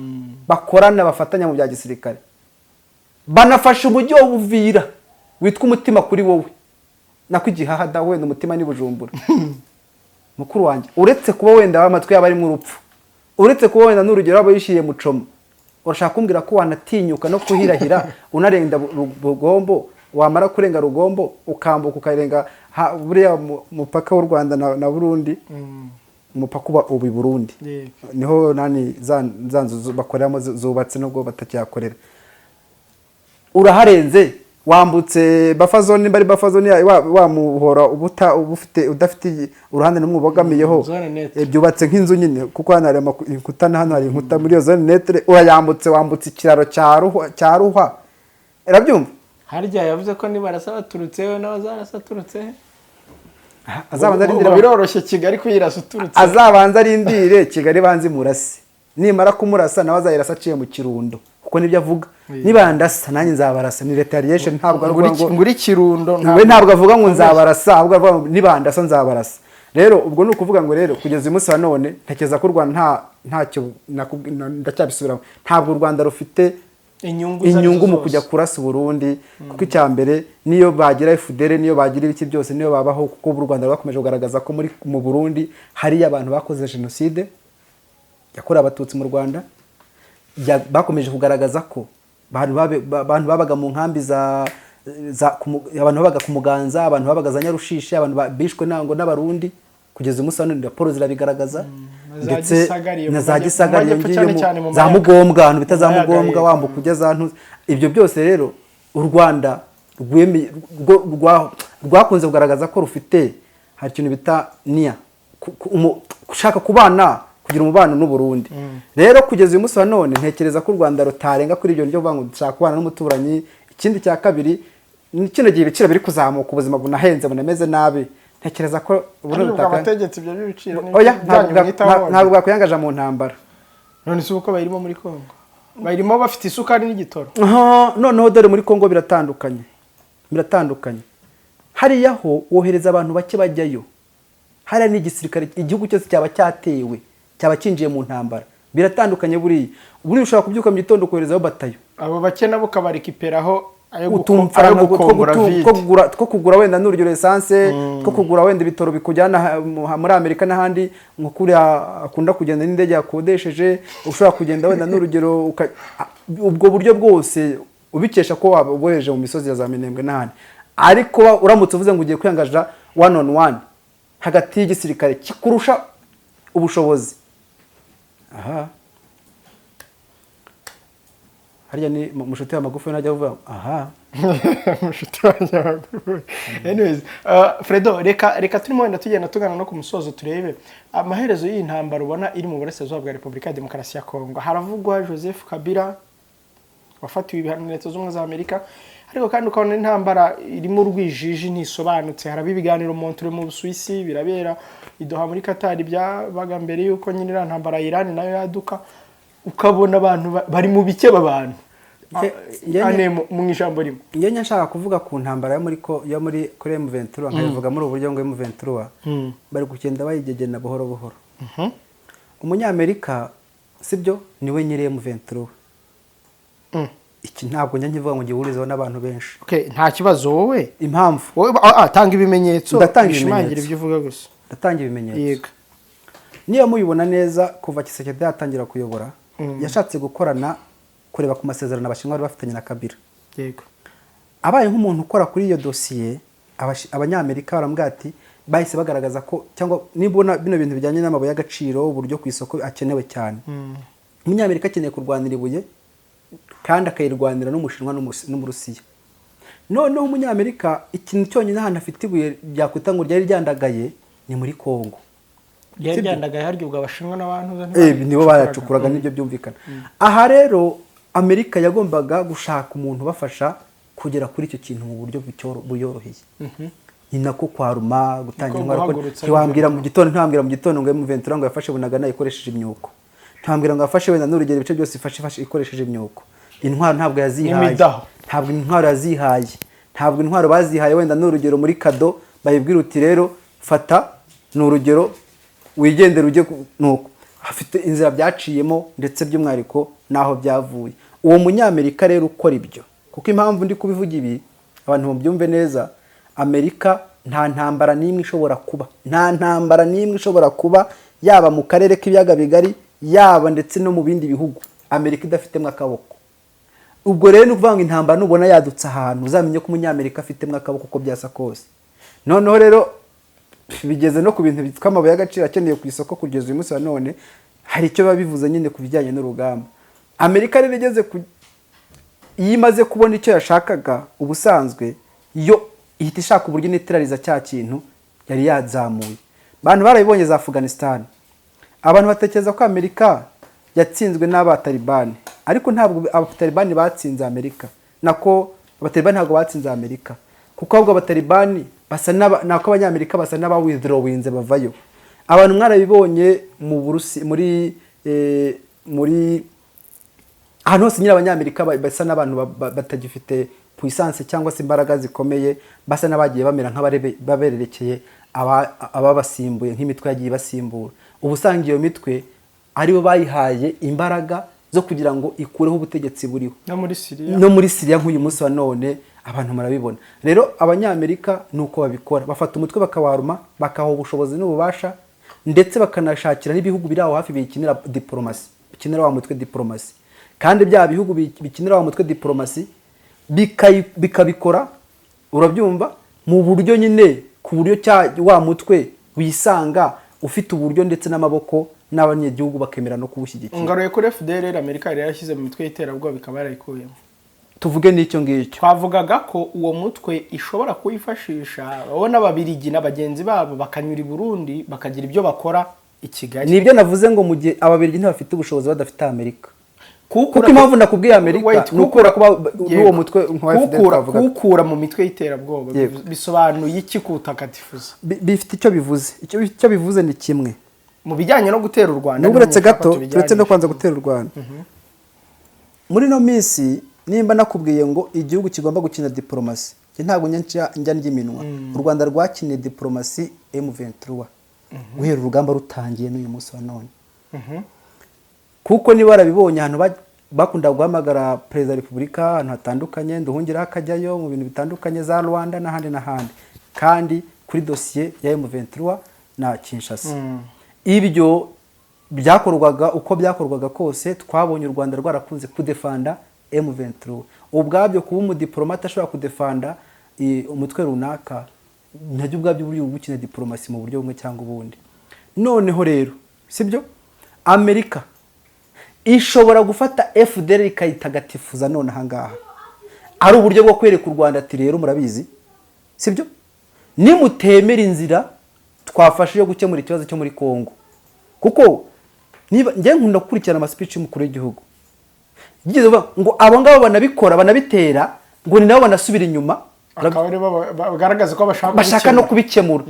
bakorana, bafatanya mu bya gisirikare, banafasha umujyi wa Buvira witwa umutima kuri wowe, nako igihaha da, wenda umutima ni Bujumbura. Mukuru wanjye, uretse kuba wenda amatwi yaba arimo urupfu, uretse kuba wenda n'urugero waba yishyiriye mucoma, urashaka kumbwira ko wanatinyuka no kuhirahira unarenga Rugombo, wamara kurenga Rugombo ukambuka ukarenga buriya mupaka w'u Rwanda na Burundi, umupaka uba i Burundi? Yego. Niho nani za nzu bakoreramo zubatse nubwo batakihakorera. Uraharenze, wambutse buffer zone, nimba ari buffer zone wa muhora ubuta uba ufite udafite uruhande n'umwe ubogamiyeho. Zone neutre. Byubatse nk'inzu nyine, kuko hano hari inkuta na hano hari inkuta muri iyo zone neutre. Urayambutse, wambutse ikiraro cya Ruhwa, urabyumva? Harya yavuze ko nibarasa baturutse n'abazarasa aturutse he? Azabanza Ngo arindire. Biroroshye Kigali kuyirasa uturutse. Azabanza arindire Kigali banze imurase, nimara kumurasa nawe azayirasa aciye mu Kirundo, kuko nibyo avuga: "Nibandasa nanjye nzabarasa." Ni retaliation, ntabwo ari ukuvuga ngo Nguri Kirundo. We ntabwo avuga ngo nzabarasa, ahubwo avuga ngo nibandasa nzabarasa. Rero ubwo ni ukuvuga ngo rero kugeza uyu munsi wa none ntekereza ko u Rwanda ntacyo ndacyabisubiramo, ntabwo u Rwanda rufite inyungu izo inyungu arizo mu zose. kujya kurasa Uburundi, kuko icya mbere niyo bagira FDLR, niyo bagira ibiki byose, niyo babaho, kuko ubu u Rwanda rwakomeje kugaragaza ko mu Burundi hariyo abantu bakoze jenoside yakorewe Abatutsi mu Rwanda. Bakomeje kugaragaza ko abantu babaga mu nkambi za abantu babaga ku Muganza, abantu babaga za Nyarushishi, abantu bishwe nango n'Abarundi. Kugeza umunsi wa none raporo zirabigaragaza. Za Ndetse Gisagara iyo na mu za Gisagara iyo majyepfo ngiyo cyane cyane mu za Mayaga. Mugombwa, ahantu bita za Mu Mayaga, Mugombwa, yego. wambuka ujya za Ntuzi. Ibyo byose rero u Rwanda rwakunze kugaragaza ko rufite, hari ikintu bita niya gushaka kubana, kugira umubano n'u Burundi. Rero kugeza uyu munsi wa none ntekereza ko u Rwanda rutarenga kuri ibyo byo kuvuga ngo dushaka kubana n'umuturanyi. Ikindi cya kabiri ni kino gihe ibiciro biri kuzamuka, ubuzima bunahenze, bunameze nabi, ntekereza ko Uburundi Ariko abategetsi ibyo by'ibiciro ni oya, byanyu mwitaho ntabwo bwakwiyangaja mu ntambara. None se uko bayirimo muri Congo, bayirimo bafite isukari n'igitoro? Aha, noneho dore muri Congo biratandukanye, biratandukanye. Hariya ho wohereza abantu bake bajyayo, hariya ni igisirikare, igihugu cyose cyaba cyatewe, cyaba cyinjiye mu ntambara. Biratandukanye. Buriya ushobora kubyuka mu gitondo ukoherezayo batayo. Abo bake nabo ukabarikiperaho ayo Utumfaranga ayo gukombora vide. Two kugura wenda n'urugero essence, two kugura wenda ibitoro bikujyana muri Amerika n'ahandi, nko kuriya akunda kugenda n'indege yakodesheje. Ushobora kugenda wenda n'urugero ubwo buryo bwose ubikesha ko waba ubohereje mu misozi ya za Minembwe n'ahandi. Ariko uramutse uvuze ngo ugiye kwiyangaja one on one hagati y'igisirikare kikurusha ubushobozi, aha harya ni mushuti wa magufi najya avuga aha. Mushuti wanjye amakuru. Anyways, Fredo, reka turimo wenda tugenda tugana no ku musozo, turebe amaherezo y'iyi ntambara ubona iri mu burasirazuba bwa Repubulika ya Demokarasi ya Kongo. Haravugwa Joseph Kabila wafatiwe ibihano na Leta Zunze Ubumwe za Amerika. Ariko kandi ukabona intambara irimo urwijiji, ntisobanutse. Haraba ibiganiro Montreux mu Busuwisi, birabera i Doha muri Qatar, byabaga mbere yuko nyine iriya ntambara ya Iran nayo yaduka. Ukabona abantu bari mu bikeba abantu. Ane mu ijambo rimwe. Njye nshaka kuvuga ku ntambara yo muri yo muri kuri M23, nkabivuga muri ubu buryo ngo M23 bari kugenda bayigegena buhoro buhoro. Umunyamerika, sibyo, niwe nyiri M23. Iki ntabwo njya nkivuga ngo ngihurizeho n'abantu benshi. Okay, nta kibazo, wowe Impamvu wowe tanga ibimenyetso Ndatanga bishimangira ibimenyetso. ibyo uvuga gusa. Ndatanga ibimenyetso. Yego. Niba mubibona neza, kuva Tshisekedi yatangira kuyobora, yashatse gukorana, kureba ku masezerano Abashinwa bari bafitanye na Kabila. Abaye nk'umuntu ukora kuri iyo dosiye, Abanyamerika baramubwira ati, bahise bagaragaza ko, cyangwa nibona bino bintu bijyanye n'amabuye y'agaciro, uburyo ku isoko akenewe cyane, Umunyamerika akeneye kurwanira ibuye kandi akayirwanira n'Umushinwa n'Umurusiya. Noneho Umunyamerika, ikintu cyonyine ahantu afite ibuye ryakwita ngo ryari ryandagaye ni muri Kongo. Byari Sibyo? byandagaye harya ubwo Abashinwa n'abantu Nibo bayacukuraga, nibyo byumvikana. Aha rero Amerika yagombaga gushaka umuntu ubafasha kugera kuri icyo kintu mu buryo buyoroheye. Ni nako kwaruma gutangira Niko intwaro ko guhagurutsa. Ntiwambwira mu gitondo ngo M23 ngo yafashe Bunagana ikoresheje imyuko. Ntiwambwira ngo yafashe wenda n'urugero ibice byose ifashe ikoresheje imyuko. Intwaro ntabwo yazihaye. N'imidaho. Ntabwo intwaro yazihaye, ntabwo intwaro bazihaye wenda n'urugero muri cadeau, bayibwira uti: "Rero fata, ni urugero, wigendere ujye nuko." Hafite inzira byaciyemo, ndetse by'umwihariko n'aho byavuye. Uwo Munyamerika rero ukora ibyo, kuko impamvu ndi kubivuga ibi, abantu mubyumve neza, Amerika nta ntambara n'imwe ishobora kuba, nta ntambara n'imwe ishobora kuba, yaba mu karere k'Ibiyaga Bigari, yaba ndetse no mu bindi bihugu, Amerika idafitemo akaboko. Ubwo rero ni ukuvuga ngo intambara nubona yadutse ahantu, uzamenye ko Umunyamerika afitemo akaboko uko byasa kose. Noneho rero bigeze no ku bintu bitwa amabuye y'agaciro akeneye ku isoko kugeza uyu munsi wa none, hari icyo biba bivuze nyine ku bijyanye n'urugamba. Amerika rero igeze ku iyo imaze kubona icyo yashakaga, ubusanzwe yo ihita ishaka uburyo ineterariza cya kintu yari yazamuye. Abantu barabibonye za Afghanistan, abantu batekereza ko Amerika yatsinzwe n'Abatalibani, ariko ntabwo Abatalibani batsinze Amerika, nako Abatalibani ntabwo batsinze Amerika, kuko ahubwo Abatalibani basa nako Abanyamerika basa n'aba withdrawinze bavayo. Abantu mwarabibonye mu Burusi, muri ahantu hose nyine Abanyamerika basa n'abantu batagifite puissance cyangwa se imbaraga zikomeye, basa n'abagiye bamera nk'ababererekeye ababasimbuye, nk'imitwe yagiye ibasimbura. Uba usanga iyo mitwe aribo bayihaye imbaraga zo kugira ngo ikureho ubutegetsi buriho. No muri Siriya. No muri Siriya nk'uyu munsi wa none abantu murabibona. Rero Abanyamerika ni uko babikora, bafata umutwe bakawaruma, bakaha ubushobozi n'ububasha, ndetse bakanashakira n'ibihugu biri aho hafi bikinira diporomasi, bikinira wa mutwe diporomasi. Kandi bya bihugu bikinira wa mutwe diporomasi bikabikora, urabyumva, mu buryo nyine ku buryo cya wa mutwe wisanga ufite uburyo ndetse n'amaboko, n'abanyagihugu bakemera no kuwushyigikira. Ngaruye kuri FDLR, Amerika yari yarashyize mu mitwe y'iterabwoba, ikaba yarayikuyemo. Tuvuge n'icyo ngicyo. Twavugaga ko uwo mutwe ishobora kuwifashisha, babona Ababirigi na bagenzi babo bakanyura i Burundi, bakagira ibyo bakora i Kigali. Nibyo navuze ngo mu gihe Ababirigi ntibafite ubushobozi badafite Amerika. Kukura Kuko impamvu nakubwiye Amerika Wait, ni ukubera ko n'uwo mutwe nka FDL twavugaga. Kukura mu mitwe y'iterabwoba Yego. bisobanuye iki kuwutagatifuza? Bifite icyo bivuze. Icyo bivuze ni kimwe. Mu bijyanye no gutera u Rwanda, Nubwo uretse niho gato nshaka ko turetse no tubijyanisha. kwanza gutera u Rwanda muri ino minsi, nimba nakubwiye ngo igihugu kigomba gukina diporomasi, njye ntabwo njya ndya iminwa. U Rwanda rwakiniye diporomasi M23 guhera urugamba rutangiye n'uyu munsi wa none, kuko niba warabibonye ahantu bakunda guhamagara Perezida wa Repubulika ahantu hatandukanye, Nduhungirehe akajyayo mu bintu bitandukanye za Rwanda n'ahandi n'ahandi, kandi kuri dosiye ya M23 na Kinshasa. Ibyo byakorwaga uko byakorwaga kose, twabonye u Rwanda rwarakunze kudefanda M23. Ubwabyo kuba umudiplomate ashobora kudefanda umutwe runaka, nabyo ubwabyo buri gukina diplomasi mu buryo bumwe cyangwa ubundi. Noneho rero sibyo, Amerika ishobora gufata FDLR ikayitagatifuza none ahangaha, ari uburyo bwo kwereka u Rwanda ati: "Rero murabizi, sibyo, nimutemera inzira twafashe yo gukemura ikibazo cyo muri Kongo." Kuko niba njye nkunda gukurikirana ama speech y'umukuru w'igihugu, yigeze kuvuga ngo abo ngabo banabikora banabitera. Ngo ni nabo banasubira inyuma. Akaba aribo bagaragaza ko bashaka Bashaka no kubikemura.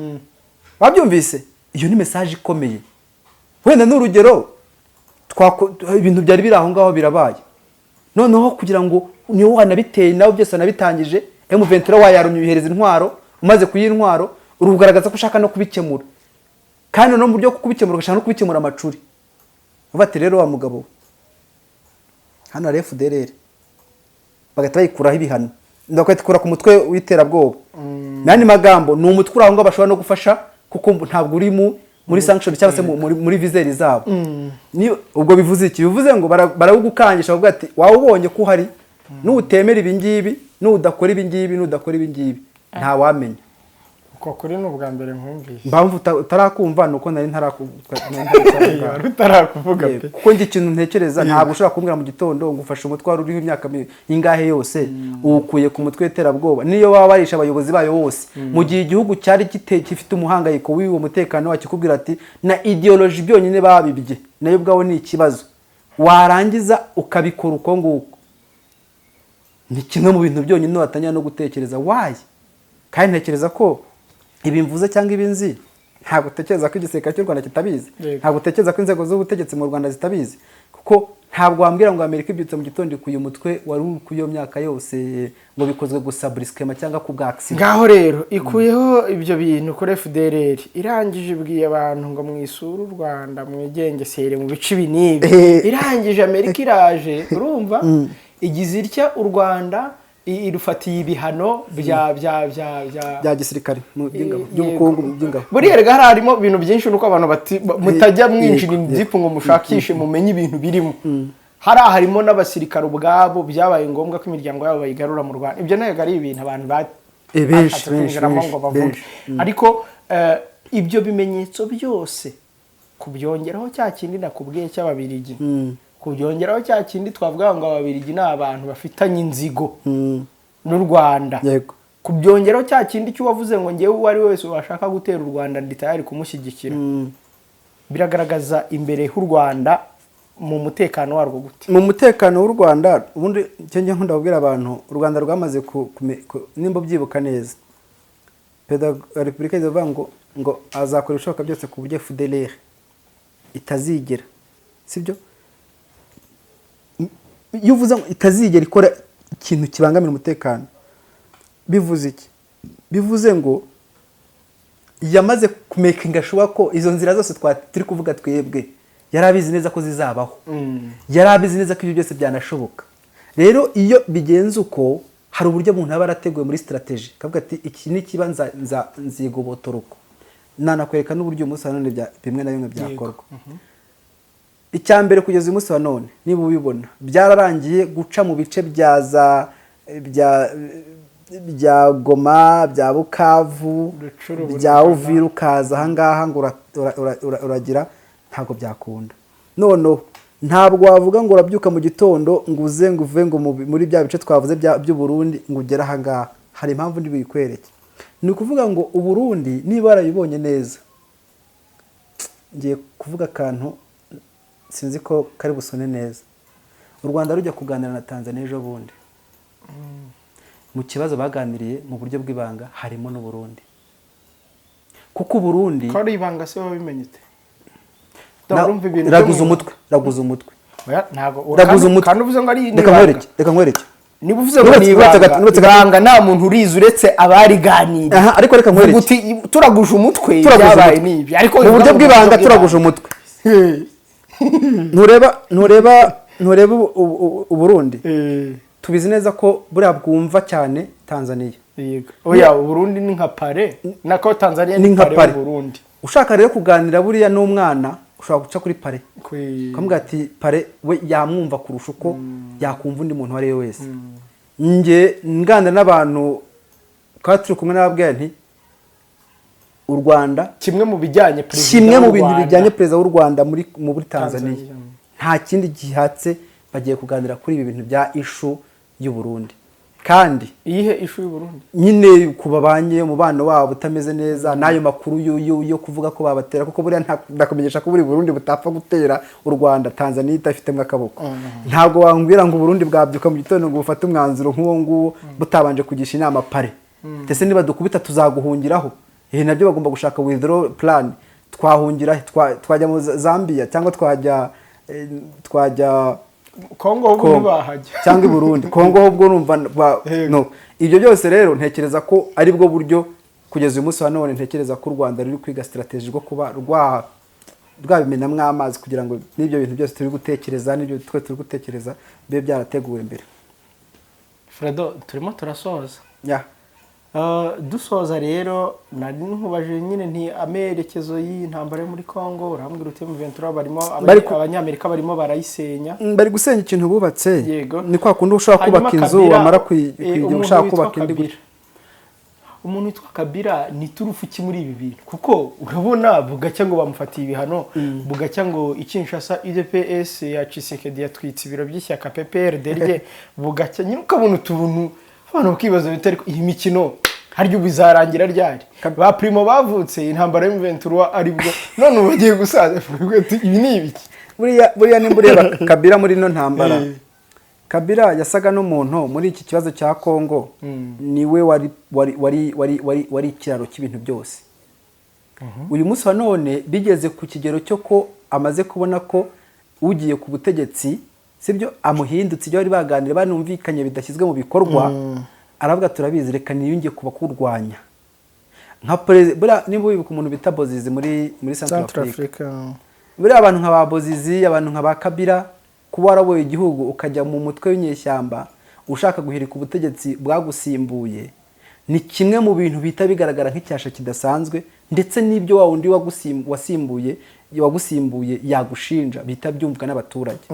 Babyumvise, iyo ni message ikomeye. Wenda n'urugero, ibintu byari biri aho ngaho birabaye, noneho kugira ngo niwe wanabiteye, nawe byose wanabitangije, M23 wayarumye, uyihereza intwaro, umaze kuyiha intwaro uri kugaragaza ko ushaka no kubikemura, kandi no mu buryo bwo kubikemura ugashaka no kubikemura amacuri. Uvuga ati: "Rero wa mugabo we, hano hari FDLR," bagahita bayikuraho ibihano, bagahita ku mutwe w'iterabwoba. N'andi magambo, ni umutwe uri aho ngaho bashobora no gufasha, kuko ntabwo uri muri sanction cyangwa se muri viseur zabo. Ubwo bivuze iki? Bivuze ngo barawugukangisha, bavuga ati: "Waba ubonye ko uhari, nutemera ibi ngibi, nudakora ibi ngibi, nudakora ibi ngibi, ntawamenya." Uko kuri ni ubwa mbere nkumvise. Impamvu utarakumva ni uko nari ntarakuvuga. Wari utarakuvuga pe. Kuko njye ikintu ntekereza, ntabwo ushobora kumbwira mu gitondo ngo ufashe umutwe wari uriho imyaka ingahe yose, uwukuye ku mutwe w'iterabwoba, niyo waba warishe abayobozi bayo bose, mu gihe igihugu cyari gifite umuhangayiko w'uwo mutekano wacyo, kikubwira ati na ideology byonyine babibye nayo ubwawo ni ikibazo, warangiza ukabikora uko nguko. Ni kimwe mu bintu byonyine watangira no gutekereza why. Kandi ntekereza ko ibi mvuze cyangwa ibi nzi, ntabwo utekereza ko igisirikare cy'u Rwanda kitabizi. Ntabwo utekereza ko inzego z'ubutegetsi mu Rwanda zitabizi, kuko ntabwo wambwira ngo Amerika ibyutse mu gitondo ikuye umutwe wari uri ku iyo myaka yose, ngo bikozwe gusa brusquement cyangwa ku bwa accident. Ngaho rero ikuyeho ibyo bintu kuri FDLR, irangije ibwiye abantu ngo mwisure u Rwanda, mwigengesere mu bice ibi n'ibi. Irangije Amerika iraje, urumva, igize itya, u Rwanda irufatiye ibihano bya Bya gisirikare, mu by'ingabo, by'ubukungu, mu by'ingabo. Buriya rega hari harimo ibintu byinshi, nuko abantu mutajya mwinjira in deep ngo mushakishe mumenye ibintu birimo. Hariya harimo n'abasirikare ubwabo byabaye ngombwa ko imiryango yabo bayigarura mu Rwanda. Ibyo ntabwo ari ibintu abantu Benshi, bashatse benshi, kwinjiramo benshi, ngo bavuge. Benshi. Ariko ibyo bimenyetso byose, kubyongeraho cya kindi nakubwiye cy'Ababirigi, kubyongeraho cya kindi twavuga ngo Ababirigi ni abantu bafitanye inzigo n'u Rwanda, kubyongeraho cya kindi cy'uwavuze ngo ngewe uwo ari we wese washaka gutera u Rwanda ndi tayari kumushyigikira, biragaragaza imbere h'u Rwanda mu mutekano warwo gute? Mu mutekano w'u Rwanda, ubundi icyo njya nkunda kubwira abantu, u Rwanda rwamaze nimba ubyibuka neza, Perezida wa Repubulika yavuga ngo azakora ibishoboka byose ku buryo FDLR itazigera, sibyo? Iyo uvuze ngo itazigera ikora ikintu kibangamira umutekano, bivuze iki? Bivuze ngo yamaze kumakinga sure ko izo nzira zose turi kuvuga twebwe yari abizi neza ko zizabaho, yari abizi neza ko ibyo byose byanashoboka. Rero iyo bigenze uko, hari uburyo umuntu aba yarateguye muri strategy, akavuga ati: "Iki nikiba nzigobotora uko." Nanakwereka n'uburyo umunsi wa none bimwe na bimwe byakorwa. Icya mbere, kugeza uyu munsi wa none, niba ubibona, byararangiye guca mu bice bya za bya Goma, bya Bukavu, Rucuru, bya Bunagana. Uvira, ukaza ahangaha ngo uragira, ntabwo byakunda. Noneho ntabwo wavuga ngo urabyuka mu gitondo ngo uze ngo uve ngo muri bya bice twavuze by'u Burundi ngo ugere ahangaha. Hari impamvu ndi buyikwereke. Ni ukuvuga ngo u Burundi, niba warabibonye neza, ngiye kuvuga akantu sinzi ko kari busone neza. U Rwanda rujya kuganira na Tanzania ejo bundi, mu kibazo baganiriye mu buryo bw'ibanga harimo n'u Burundi, kuko u Burundi Ko ari ibanga se wabimenye ute? Urumva ibintu Raguza umutwe, raguza umutwe. Oya, ntabwo Raguza umutwe. Kandi uvuze ngo ari Reka ibanga. nkwereke, reka nkwereke. Niba uvuze ngo ni Uretse ibanga, uretse gato. ibanga nta muntu urizi uretse abariganiriye. Aha, ariko reka nkwereke. Uvuga uti turaguje umutwe, Turaguza ibyabaye umutwe. ni ibi, ariko Mu buryo bivuga ngo bw'ibanga turaguje umutwe. Ntureba Uburundi, tubizi neza ko buriya bwumva cyane Tanzania. Yego. Oya, Uburundi ni nka pare, nako Tanzania Ni ni nka pare pare. y'Uburundi. Ushaka rero kuganira buriya n'umwana, ushobora guca kuri pare, ukamubwira ati pare we yamwumva kurusha uko yakumva undi muntu uwo ari we wese. Njye nganira n'abantu twaba turi kumwe, n'ababwira nti u Rwanda Kimwe mu bijyanye perezida kimwe mu w'u bintu Rwanda. bijyanye perezida w'u Rwanda muri Tanzania, Tanzania. nta kindi gihatse, bagiye kuganira kuri ibi bintu bya issue y'u Burundi. Kandi Iyihe issue y'Uburundi? Nyine ku babanye, umubano wabo utameze neza, n'ayo makuru yo kuvuga ko babatera, kuko buriya ndakumenyesha ko buri Burundi butapfa gutera u Rwanda Tanzania idafitemo akaboko. Ntabwo wambwira ngo Uburundi bwabyuka mu gitondo ngo bufate umwanzuro nk'uwo nguwo butabanje kugisha inama pare, ndetse niba dukubita tuzaguhungiraho. Ibi nabyo bagomba gushaka withdraw plan. Twahungira he? Twajya mu Zambia cyangwa twajya Kongo ahubwo Kongo. ntibahajya. Cyangwa i Burundi, Kongo ahubwo numva Yego. No, ibyo byose rero ntekereza ko ari bwo buryo kugeza uyu munsi wa none ntekereza ko u Rwanda ruri kwiga strategy rwo kuba rwabimenamo amazi, kugira ngo n'ibyo bintu byose turi gutekereza, n'ibyo twe turi gutekereza, bibe byarateguwe mbere. Fredo, turimo turasoza. Ya. Dusoza rero, nari nkubaje nyine nti amerekezo y'intambara yo muri Congo, urambwira uti M23 barimo abanyamerika barimo barayisenya. Bari gusenya ikintu bubatse. Yego. Ni kwa kundi ushobora Hanyuma kubaka inzu, Kabila, wamara kuyigira umuntu ushaka witwa kubaka indi Kabila. gutya. Umuntu witwa Kabila ni turufu ki muri ibi bintu? Kuko urabona bugacya ngo bamufatiye ibihano, bugacya ngo i Kinshasa UDPS ya Tshisekedi yatwitse ibiro by'ishyaka PPRD rye, bugacya nyine ukabona utuntu abantu bakibaza biti: "Ariko iyi mikino harya ubu izarangira ryari?" Ba Primo bavutse intambara y'M23 aribwo, none ubu bagiye gusaza. Ibi ni ibiki? Buriya nimba ureba Kabila muri ino ntambara, Kabila yasaga n'umuntu muri iki kibazo cya Kongo niwe wari ikiraro cy'ibintu byose. Uyu munsi wa none bigeze ku kigero cyo ko amaze kubona ko ugiye ku butegetsi, sibyo, amuhindutse, ibyo bari baganira banumvikanye bidashyizwe mu bikorwa, aravuga: "Turabizi, reka niyunge ku bakurwanya." Nka perezida, buriya niba wibuka umuntu bita Bozizi muri Central Africa, buriya abantu nka ba Bozizi, abantu nka ba Kabila, kuba waraboye igihugu ukajya mu mutwe w'inyeshyamba ushaka guhirika ubutegetsi bwagusimbuye, ni kimwe mu bintu bihita bigaragara nk'icyasha kidasanzwe, ndetse n'ibyo wa wundi wagusimbuye yagushinja bihita byumvwa n'abaturage.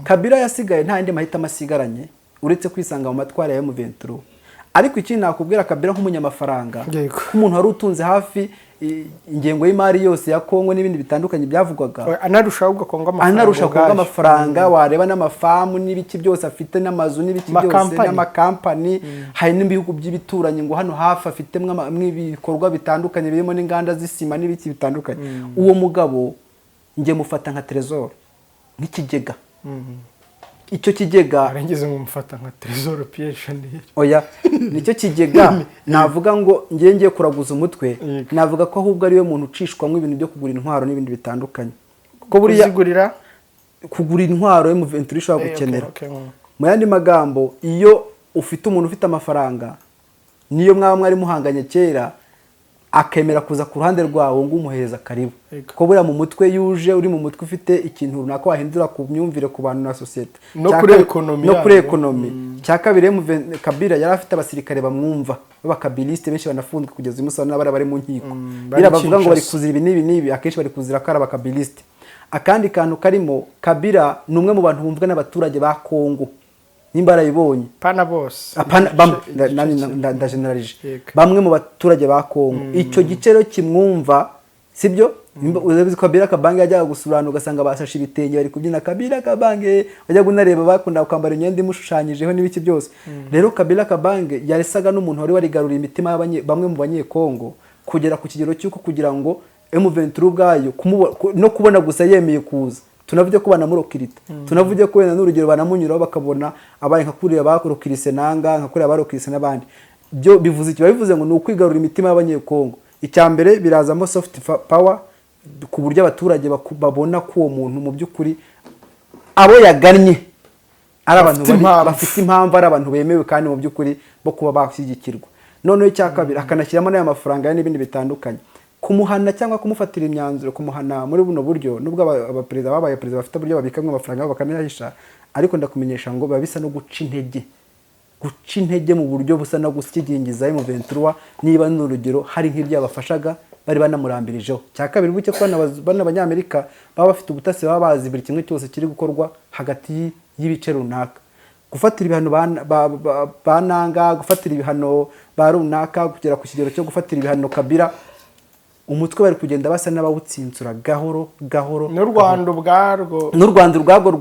Kabila yasigaye nta yandi mahitamo asigaranye uretse kwisanga mu matwara ya M23. Ariko ikindi nakubwira, Kabila nk'umunyamafaranga, nk'umuntu wari utunze hafi ingengo y'imari yose ya Kongo n'ibindi bitandukanye byavugwaga, anarusha ahubwo Kongo amafaranga anarusha Kongo ubwayo. amafaranga, wareba n'amafamu n'ibiki byose afite, n'amazu n'ibiki byose, Amakampani. n'amakampani. Hari n'ibihugu by'ibituranyi ngo hano hafi afitemo ibikorwa bitandukanye birimo n'inganda z'isima n'ibiki bitandukanye. Uwo mugabo njye mufata nka trésor, nk'ikigega. Icyo kigega Arengeze ngo mufata nka Trésor Pierre Chanel. Oya, nicyo kigega navuga ngo ngiye kuraguza umutwe. Navuga ko ahubwo ariwe muntu ucishwamo ibintu byo kugura intwaro n'ibindi bitandukanye, kuko buriya Kuzigurira? Kugura intwaro M23 ishobora gukenera. Mu yandi magambo, iyo ufite umuntu ufite amafaranga, niyo mwaba mwari muhanganye kera, akemera kuza ku ruhande rwawe ngo umuhereza karibu, kuko buriya mu mutwe yuje uri mu mutwe ufite ikintu runaka wahindura ku myumvire ku bantu na sosiyete. No kuri economy No kuri yabo. economy. Cya kabiri, Kabila yari afite abasirikare bamwumva b'abakabiliste benshi banafunzwe kugeza uyu munsi, n'abari bari mu nkiko. Bari Biriya bavuga ngo bari Kinshasa. kuzira ibi n'ibi n'ibi, akenshi bari kuzira ko ari abakabiliste. Akandi kantu karimo, Kabila ni umwe mu bantu bumvwa n'abaturage ba Kongo, nimba barabibonye. Pana bose. Apana, bamwe, ndageneralije. Bamwe mu baturage ba Kongo, icyo gice rero kimwumva, sibyo? Urabizi ko Kabila Kabange yajyaga gusura ahantu ugasanga basashe ibitenge bari kubyina Kabila Kabange, wajyaga unareba bakunda kwambara imyenda imushushanyijeho n'ibiki byose. Rero Kabila Kabange yasaga n'umuntu wari warigaruriye imitima bamwe mu Banyekongo, kugera ku kigero cy'uko kugira ngo M23 ubwayo no kubona gusa yemeye kuza, tunavuge ko banamurokirita, tunavuge ko wenda n'urugero banamunyuraho bakabona abaye nka kuriya barokirise Nanga, nka kuriya barokirise n'abandi, byo bivuze iki? Biba bivuze ngo ni ukwigarurira imitima y'Abanyekongo. Icya mbere birazamo soft power, ku buryo abaturage babona ko uwo muntu mu by'ukuri abo yagannye ari abantu Bafite impamvu. bafite impamvu, ari abantu bemewe kandi mu by'ukuri bo kuba bashyigikirwa. Noneho icya kabiri, akanashyiramo n'aya mafaranga n'ibindi bitandukanye. Kumuhana cyangwa kumufatira imyanzuro, kumuhana muri buno buryo, nubwo abaperezida babaye perezida bafite uburyo babikamo amafaranga yabo bakanayahisha, ariko ndakumenyesha ngo biba bisa no guca intege, guca intege mu buryo busa no gusigingiza M23, niba n'urugero hari nk'ibyo yabafashaga bari banamurambirijeho. Cya kabiri, buke ko bano Abanyamerika baba bafite ubutasi, baba bazi buri kimwe cyose kiri gukorwa hagati y'ibice runaka. Gufatira ibihano ba Nanga, gufatira ibihano ba runaka, kugera ku kigero cyo gufatira ibihano Kabila. Umutwe bari kugenda basa n'abawutsinsura gahoro gahoro. N'u Rwanda ubwarwo. N'u Rwanda ubwabwo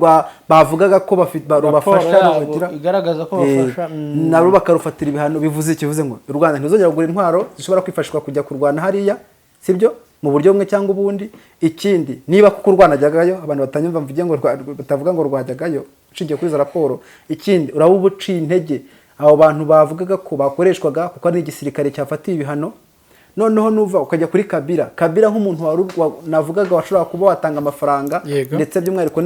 bavugaga ko rubafasha, Raporo yabo rubagira igaragaza ko bafasha. Nabo bakarufatira ibihano. Bivuze iki? Bivuze ngo u Rwanda ntizongera kugura intwaro zishobora kwifashishwa kujya kurwana hariya, sibyo, mu buryo bumwe cyangwa ubundi. Ikindi, niba kuko u Rwanda ajyagayo, abantu batanyumva mvuge ngo batavuga ngo rwajyagayo ushingiye kuri izo raporo. Ikindi, uraba uba uciye intege abo bantu bavugaga ko bakoreshwaga, kuko ari igisirikare cyafatiwe ibihano. Noneho nuva ukajya kuri Kabila, Kabila nk'umuntu navugaga washobora kuba watanga amafaranga, ndetse by'umwihariko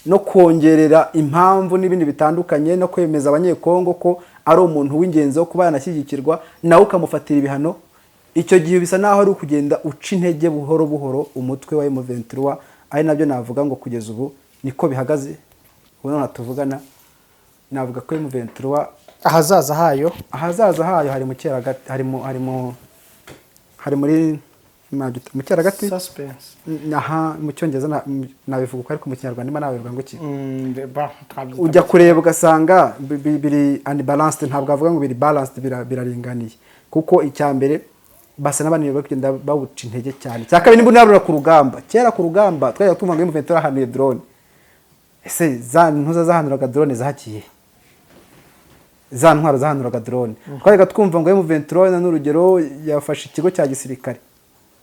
no kongerera impamvu n'ibindi bitandukanye, no kwemeza Abanyekongo ko ari umuntu w'ingenzi wo kuba yanashyigikirwa, nawe ukamufatira ibihano. Icyo gihe bisa naho ari ukugenda uca intege buhoro buhoro umutwe wa M23, ari nabyo navuga ngo kugeza ubu niko bihagaze. Ubu none tuvugana navuga ko M23 ahazaza hayo, ahazaza hayo hari mu cyeragati, hari muri mu cyeragati. Suspense. Aha mu Cyongereza nabivuga uko, ariko mu Kinyarwanda ndimo nabivuga ngo iki? Twabyita Ujya kureba ugasanga biri unbalanced. Ntabwo avuga ngo biri balanced, biraringaniye, kuko icya mbere basa n'abandi bari kugenda bawuca intege cyane. Icya kabiri, nimba unarura ku rugamba, kera ku rugamba twajyaga tumva ngo M23 yahanuye drone. Ese za ntuza zahanuraga drone zagiye? Za ntwaro zahanuraga drone, twajyaga twumva ngo M23 na n'urugero yafashe ikigo cya gisirikare,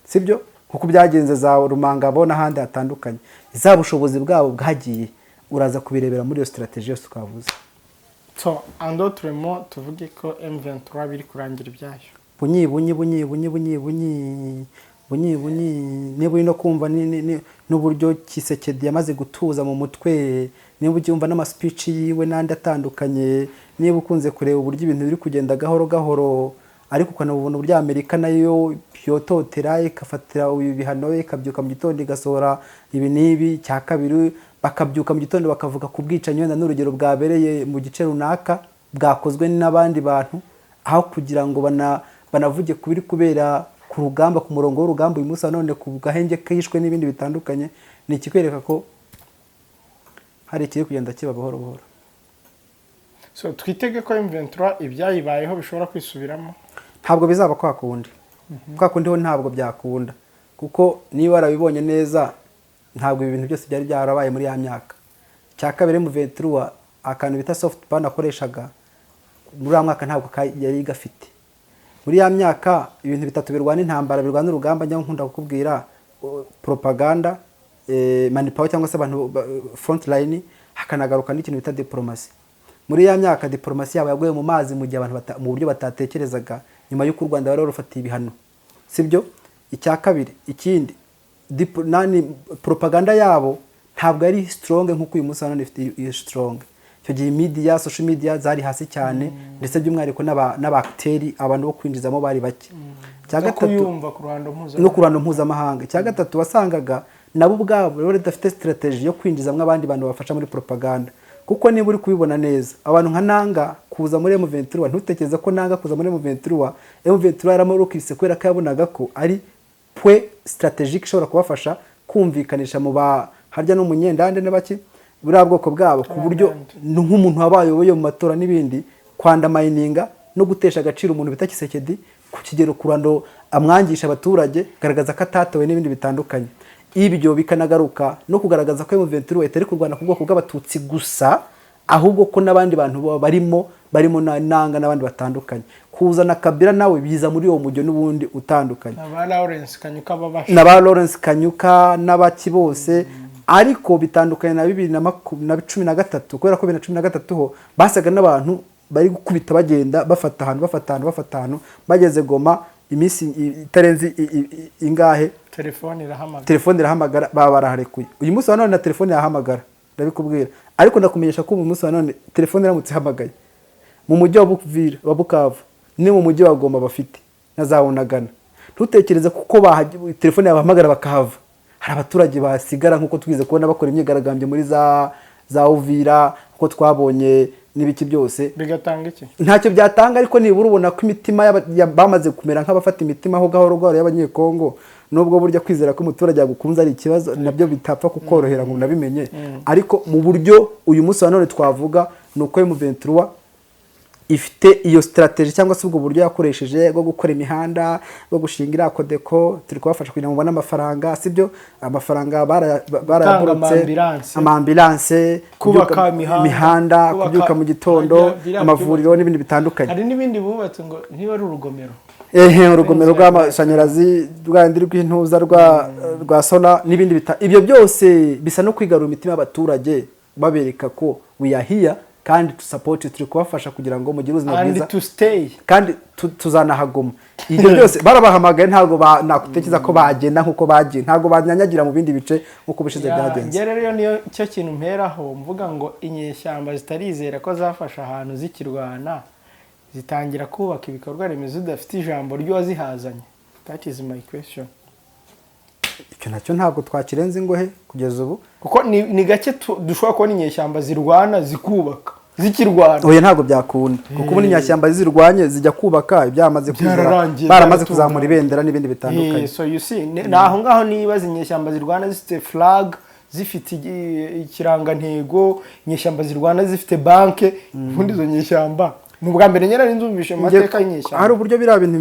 sibyo, nkuko byagenze za Rumangabo n'ahandi hatandukanye. Za bushobozi bwabo bwagiye, uraza kubirebera muri iyo strategy yose twavuze. So, en d'autres mots, tuvuge ko M23 biri kurangira ibyayo. Bunyi bunyi bunyi bunyi bunyi bunyi bunyi bunyi. Niba uri no kumva n'uburyo Tshisekedi yamaze gutuza mu mutwe, niba ubyumva n'amaspeech yiwe n'andi atandukanye, niba ukunze kureba uburyo ibintu biri kugenda gahoro gahoro, ariko ukanabona uburyo Amerika nayo yototera, ikafatira ibi bihano, ikabyuka mu gitondo igasohora ibi n'ibi. Cya kabiri, bakabyuka mu gitondo bakavuga ku bwicanyi, wenda n'urugero bwabereye mu gice runaka bwakozwe n'abandi bantu, aho kugira ngo banavuge ku biri kubera ku rugamba, ku murongo w'urugamba uyu munsi wa none, ku gahenge kishwe n'ibindi bitandukanye, ni ikikwereka ko hari ikiri kugenda kiba buhoro buhoro. So twitege ko M23 ibyayibayeho bishobora kwisubiramo? Ntabwo bizaba kwa kundi. Kwa kundi ho ntabwo byakunda, kuko niba warabibonye neza, ntabwo ibi bintu byose byari byarabaye muri ya myaka. Icya kabiri, M23 akantu bita soft power nakoreshaga muri ya mwaka ntabwo yari gafite. Muri ya myaka, ibintu bitatu birwana intambara, birwana urugamba, njya nkunda kukubwira: propaganda, manpower cyangwa se abantu front line, hakanagaruka n'ikintu bita diplomasi. Muri ya myaka diplomasi yabo yaguye mu mazi mu gihe abantu mu buryo batatekerezaga, nyuma y'uko u Rwanda bari rufatiye ibihano, sibyo? Icya kabiri, ikindi, nani, propaganda yabo ntabwo yari strong nk'uko uyu munsi wa none ifite iyo strong. Icyo gihe media, social media zari hasi cyane, ndetse by'umwihariko n'abacteurs, abantu bo kwinjizamo bari bake. Icya No gatatu, kuyumva ku ruhando mpuzamahanga. No ku ruhando mpuzamahanga. Icya gatatu, wasangaga nabo ubwabo rero badafite strategy yo kwinjizamo abandi bantu bafasha muri propaganda, kuko niba uri kubibona neza, abantu nka Nanga kuza muri M23, ntutekereze ko Nanga kuza muri M23, M23 yaramurukise kubera ko yabonaga ko ari point stratégique ishobora kubafasha kumvikanisha mu ba harya n'umunyendande n'abaki buriya bwoko bwabo, ku buryo nk'umuntu wabaye mu matora n'ibindi, kwundermininga no gutesha agaciro umuntu bita Tshisekedi ku kigero ku ruhando amwangisha abaturage, garagaza ko atatowe n'ibindi bitandukanye. Ibyo bikanagaruka no kugaragaza ko M23 itari kurwana ku bwoko bw'Abatutsi gusa, ahubwo ko n'abandi bantu barimo na Nanga n'abandi batandukanye. Kuzana Kabila nawe biza muri uwo mujyo n'ubundi utandukanye. Na ba Lawrence Kanyuka babasha. Na ba Lawrence Kanyuka n'abaki bose, ariko bitandukanye na 2013, kubera ko 2013 ho basaga n'abantu bari gukubita, bagenda bafata ahantu, bafata ahantu, bafata ahantu, bageze Goma iminsi itarenze ingahe, Telefone irahamagara. Telefone irahamagara, baba baraharekuye. Uyu munsi wa none na telefone yahamagara, ndabikubwira, ariko ndakumenyesha ko uyu munsi wa none telefone iramutse ihamagaye mu mujyi wa Buvira, wa Bukavu, ni mu mujyi wa Goma bafite na za Bunagana, ntutekereze kuko telefone yabahamagara bakahava. Hari abaturage basigara, nk'uko twize kubona bakora imyigaragambyo muri za Uvira, nk'uko twabonye n'ibiki byose. Bigatanga iki? Ntacyo byatanga, ariko nibura ubona ko imitima bamaze kumera nk'abafata imitima aho gahoro gahoro y'Abanyekongo, nubwo burya kwizera ko umuturage yagukunze ari ikibazo, nabyo bitapfa kukorohera ngo unabimenye. Ariko mu buryo uyu munsi wa none twavuga ni uko M23 Ifite iyo strategy cyangwa se ubwo buryo yakoresheje bwo gukora imihanda, bwo gushinga iriya CODECO, turi kubafasha kugira ngo mubone amafaranga, sibyo? Amafaranga barayaborotse. Ama-ambulance. Ama-ambulance, Kubaka imihanda, imihanda, kubyuka mu gitondo, biriya amavuriro byubatse. n'ibindi bitandukanye. Hari n'ibindi bubatse ngo niba ari urugomero. Ehe, urugomero rw'amashanyarazi rwa ndi rw'intuza rwa solar n'ibindi ibyo byose bisa no kwigarura imitima y'abaturage, babereka ko we are here kandi to support you, turi kubafasha kugira ngo mugire ubuzima And bwiza to stay. kandi tuzanahaguma. Ibyo byose barabahamagaye, ntabwo nakutekereza ko bagenda nk'uko bagiye, ntabwo banyanyagira mu bindi bice nk'uko ubushize byagenze. Njye rero niyo cyo kintu mperaho mvuga ngo inyeshyamba zitarizera ko zafashe ahantu zikirwana, zitangira kubaka ibikorwa remezo zidafite ijambo ry'uwazihazanye. That is my question. Icyo nacyo ntabwo twakirenza ingohe kugeza ubu. Kuko ni gake dushobora kubona inyeshyamba zirwana zikubaka zikirwana. Oya, ntabwo byakunda, kuko ubundi inyashyamba zirwanye zijya kubaka ibyamaze kwizera, Byararangiye, baramaze byaratunganye. kuzamura ibendera n'ibindi bitandukanye. So you see, ni aho ngaho nibaza, inyeshyamba zirwana zifite flag, zifite ikirangantego, inyeshyamba zirwana zifite banke, ubundi izo nyeshyamba ni ubwa mbere nyine nzumvishe mu mateka y'inyeshyamba. Hari uburyo biriya bintu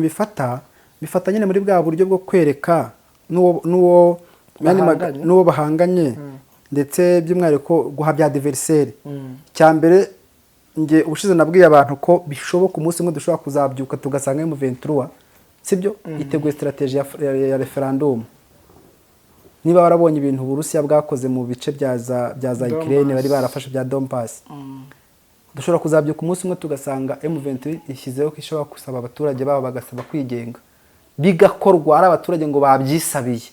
bifata nyine muri bwa buryo bwo kwereka n'uwo bahanganye. N'uwo bahanganye, ndetse by'umwihariko guha bya adversaire. Cya mbere, njye ubushize nabwiye abantu ko bishoboka umunsi umwe dushobora kuzabyuka tugasanga M23, sibyo, iteguye strategy ya referendum. Niba warabonye ibintu Uburusiya bwakoze mu bice bya za Ukraine bari barafashe bya Donbass, dushobora kuzabyuka umunsi umwe tugasanga M23 ishyizeho ko ishobora gusaba abaturage babo, bagasaba kwigenga, bigakorwa ari abaturage ngo babyisabiye.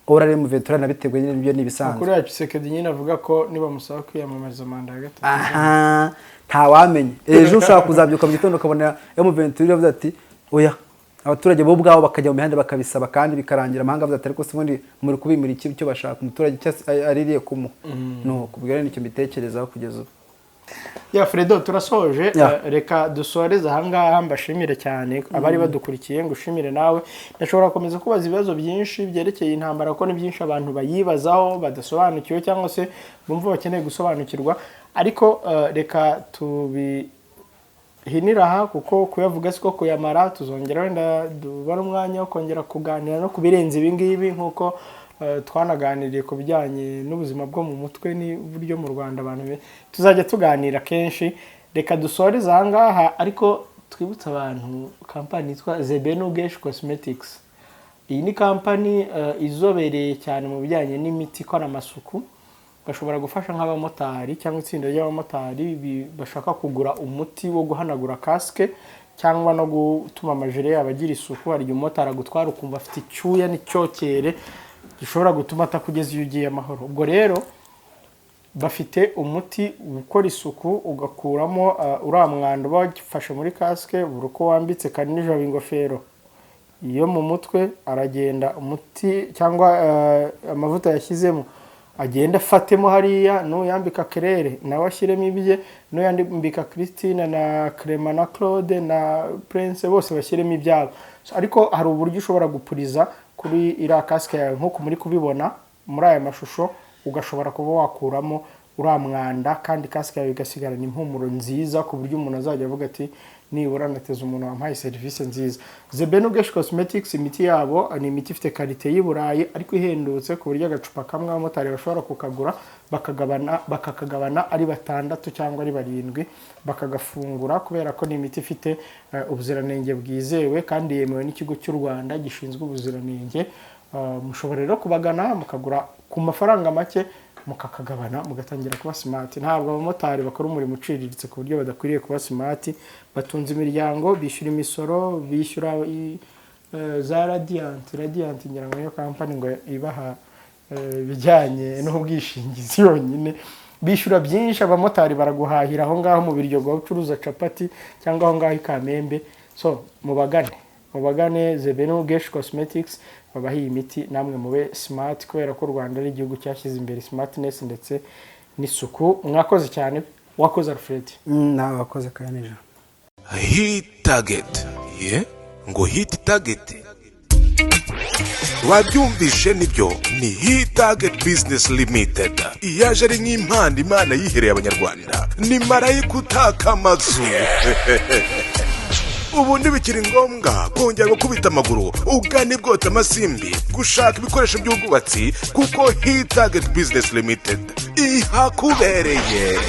Ora M23 nabiteguye nyine, nibyo ni ibisanzwe. Amakuru ya Tshisekedi nyine avuga ko nibamusaba kwiyamamariza manda ya gatatu. Aha ntawamenya, ejo ushobora kuzabyuka mu gitondo ukabona M23 iravuze ati oya, abaturage bo ubwabo bakajya mu mihanda bakabisaba, kandi bikarangira amahanga avuze ati ariko se ubundi muri kubimira iki? Icyo bashaka umuturage icyo aririye kumuha nuko ubwo rero nicyo mbitekerezaho kugeza ubu. Ya Fredo, turasoje. Ya. Reka dusoreze ahangaha, mbashimire cyane abari badukurikiye, ngushimire nawe. Ndashobora gukomeza kubaza ibibazo byinshi byerekeye intambara, kuko ni byinshi abantu bayibazaho badasobanukiwe cyangwa se bumva bakeneye gusobanukirwa, ariko reka tubihinira aha, kuko kuyavuga siko kuyamara. Tuzongera wenda dubare umwanya wo kongera kuganira no ku birenze ibi ngibi, nk'uko twanaganiriye ku bijyanye n'ubuzima bwo mu mutwe n'uburyo mu Rwanda abantu tuzajya tuganira kenshi. Reka dusoreze aha ngaha, ariko twibutse abantu kampani yitwa Zebenu Gesh Cosmetics. Iyi ni kampani izobereye cyane mu bijyanye n'imiti ikora amasuku. Bashobora gufasha nk'abamotari cyangwa itsinda ry'abamotari bashaka kugura umuti wo guhanagura kasike cyangwa no gutuma amajire yabo agira isuku. Hari igihe umumotari agutwara ukumva afite icyuya n'icyokere gishobora gutuma atakugeza iyo ugiye amahoro. Ubwo rero bafite umuti ukora isuku, ugakuramo uriya mwanda uba wafashe muri kasike. Buri uko wambitse kandi nijoro ingofero iyo mu mutwe, aragenda umuti cyangwa amavuta yashyizemo agenda afatemo hariya. Nuyambika Kerere nawe ashyiremo ibye, nuyambika Christine na Clement na Claude na Prince, bose bashyiremo ibyabo. So, ariko hari uburyo ushobora gupuriza kuri iriya kasike yawe nk'uko muri kubibona muri aya mashusho, ugashobora kuba wakuramo uriya mwanda kandi kasike yawe igasigarana impumuro nziza, ku buryo umuntu azajya avuga ati nibura nateze umuntu wampaye serivisi nziza. Zebenu Gesh Cosmetics, imiti yabo ni imiti ifite qualité y'i Burayi ariko ihendutse, ku buryo agacupa kamwe abamotari bashobora kukagura bakagabana, bakakagabana ari batandatu cyangwa ari barindwi bakagafungura, kubera ko ni imiti ifite ubuziranenge bwizewe kandi yemewe n'ikigo cy'u Rwanda gishinzwe ubuziranenge. Mushobora rero kubagana mukagura ku mafaranga make, mukakagabana, mugatangira kuba smart. Ntabwo abamotari bakora umurimo uciriritse ku buryo badakwiriye kuba smart. Batunze imiryango, bishyura imisoro, bishyura za Radiant. Radiant ngira ngo niyo kampani ngo ibaha ibijyanye n'ubwishingizi yonyine. Bishyura byinshi. Abamotari baraguhahira aho ngaho mu Biryogo aho ucuruza capati cyangwa aho ngaho i Kamembe. So mubagane Zebenu Gesh Cosmetics, babaha iyi miti, namwe mube smart, kubera ko u Rwanda ari igihugu cyashyize imbere smartness ndetse n'isuku. Mwakoze cyane, wakoze Alfred. Nawe wakoze kaya nijoro. Hit Target ye ngo Hit Target. Wabyumvishe nibyo, ni Hi Target Business Limited iyaje ari nk'impano Imana yihereye Abanyarwanda. Ni marayika utaka amazu. Ubu ntibikiri ngombwa kongera gukubita amaguru ugana ibwota amasimbi gushaka ibikoresho by'ubwubatsi, kuko Hi Target Business Limited ihakubereye.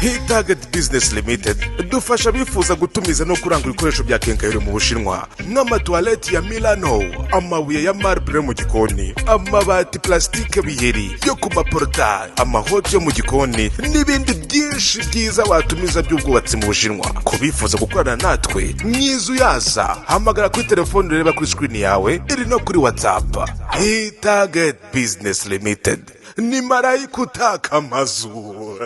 Hi Target Business Limited dufasha abifuza gutumiza no kurangura ibikoresho bya quincaillerie mu Bushinwa, nk'amatuwarete ya Milano, amabuye ya marble yo mu gikoni, amabati plastique biheri yo ku maportail, amahoti yo mu gikoni n'ibindi byinshi byiza watumiza by'ubwubatsi mu Bushinwa. Ku bifuza gukorana natwe mwiza uyaza, hamagara kuri telefone ureba kuri screen yawe, iri no kuri WhatsApp. Hi Target Business Limited ni marayika utaka amazu.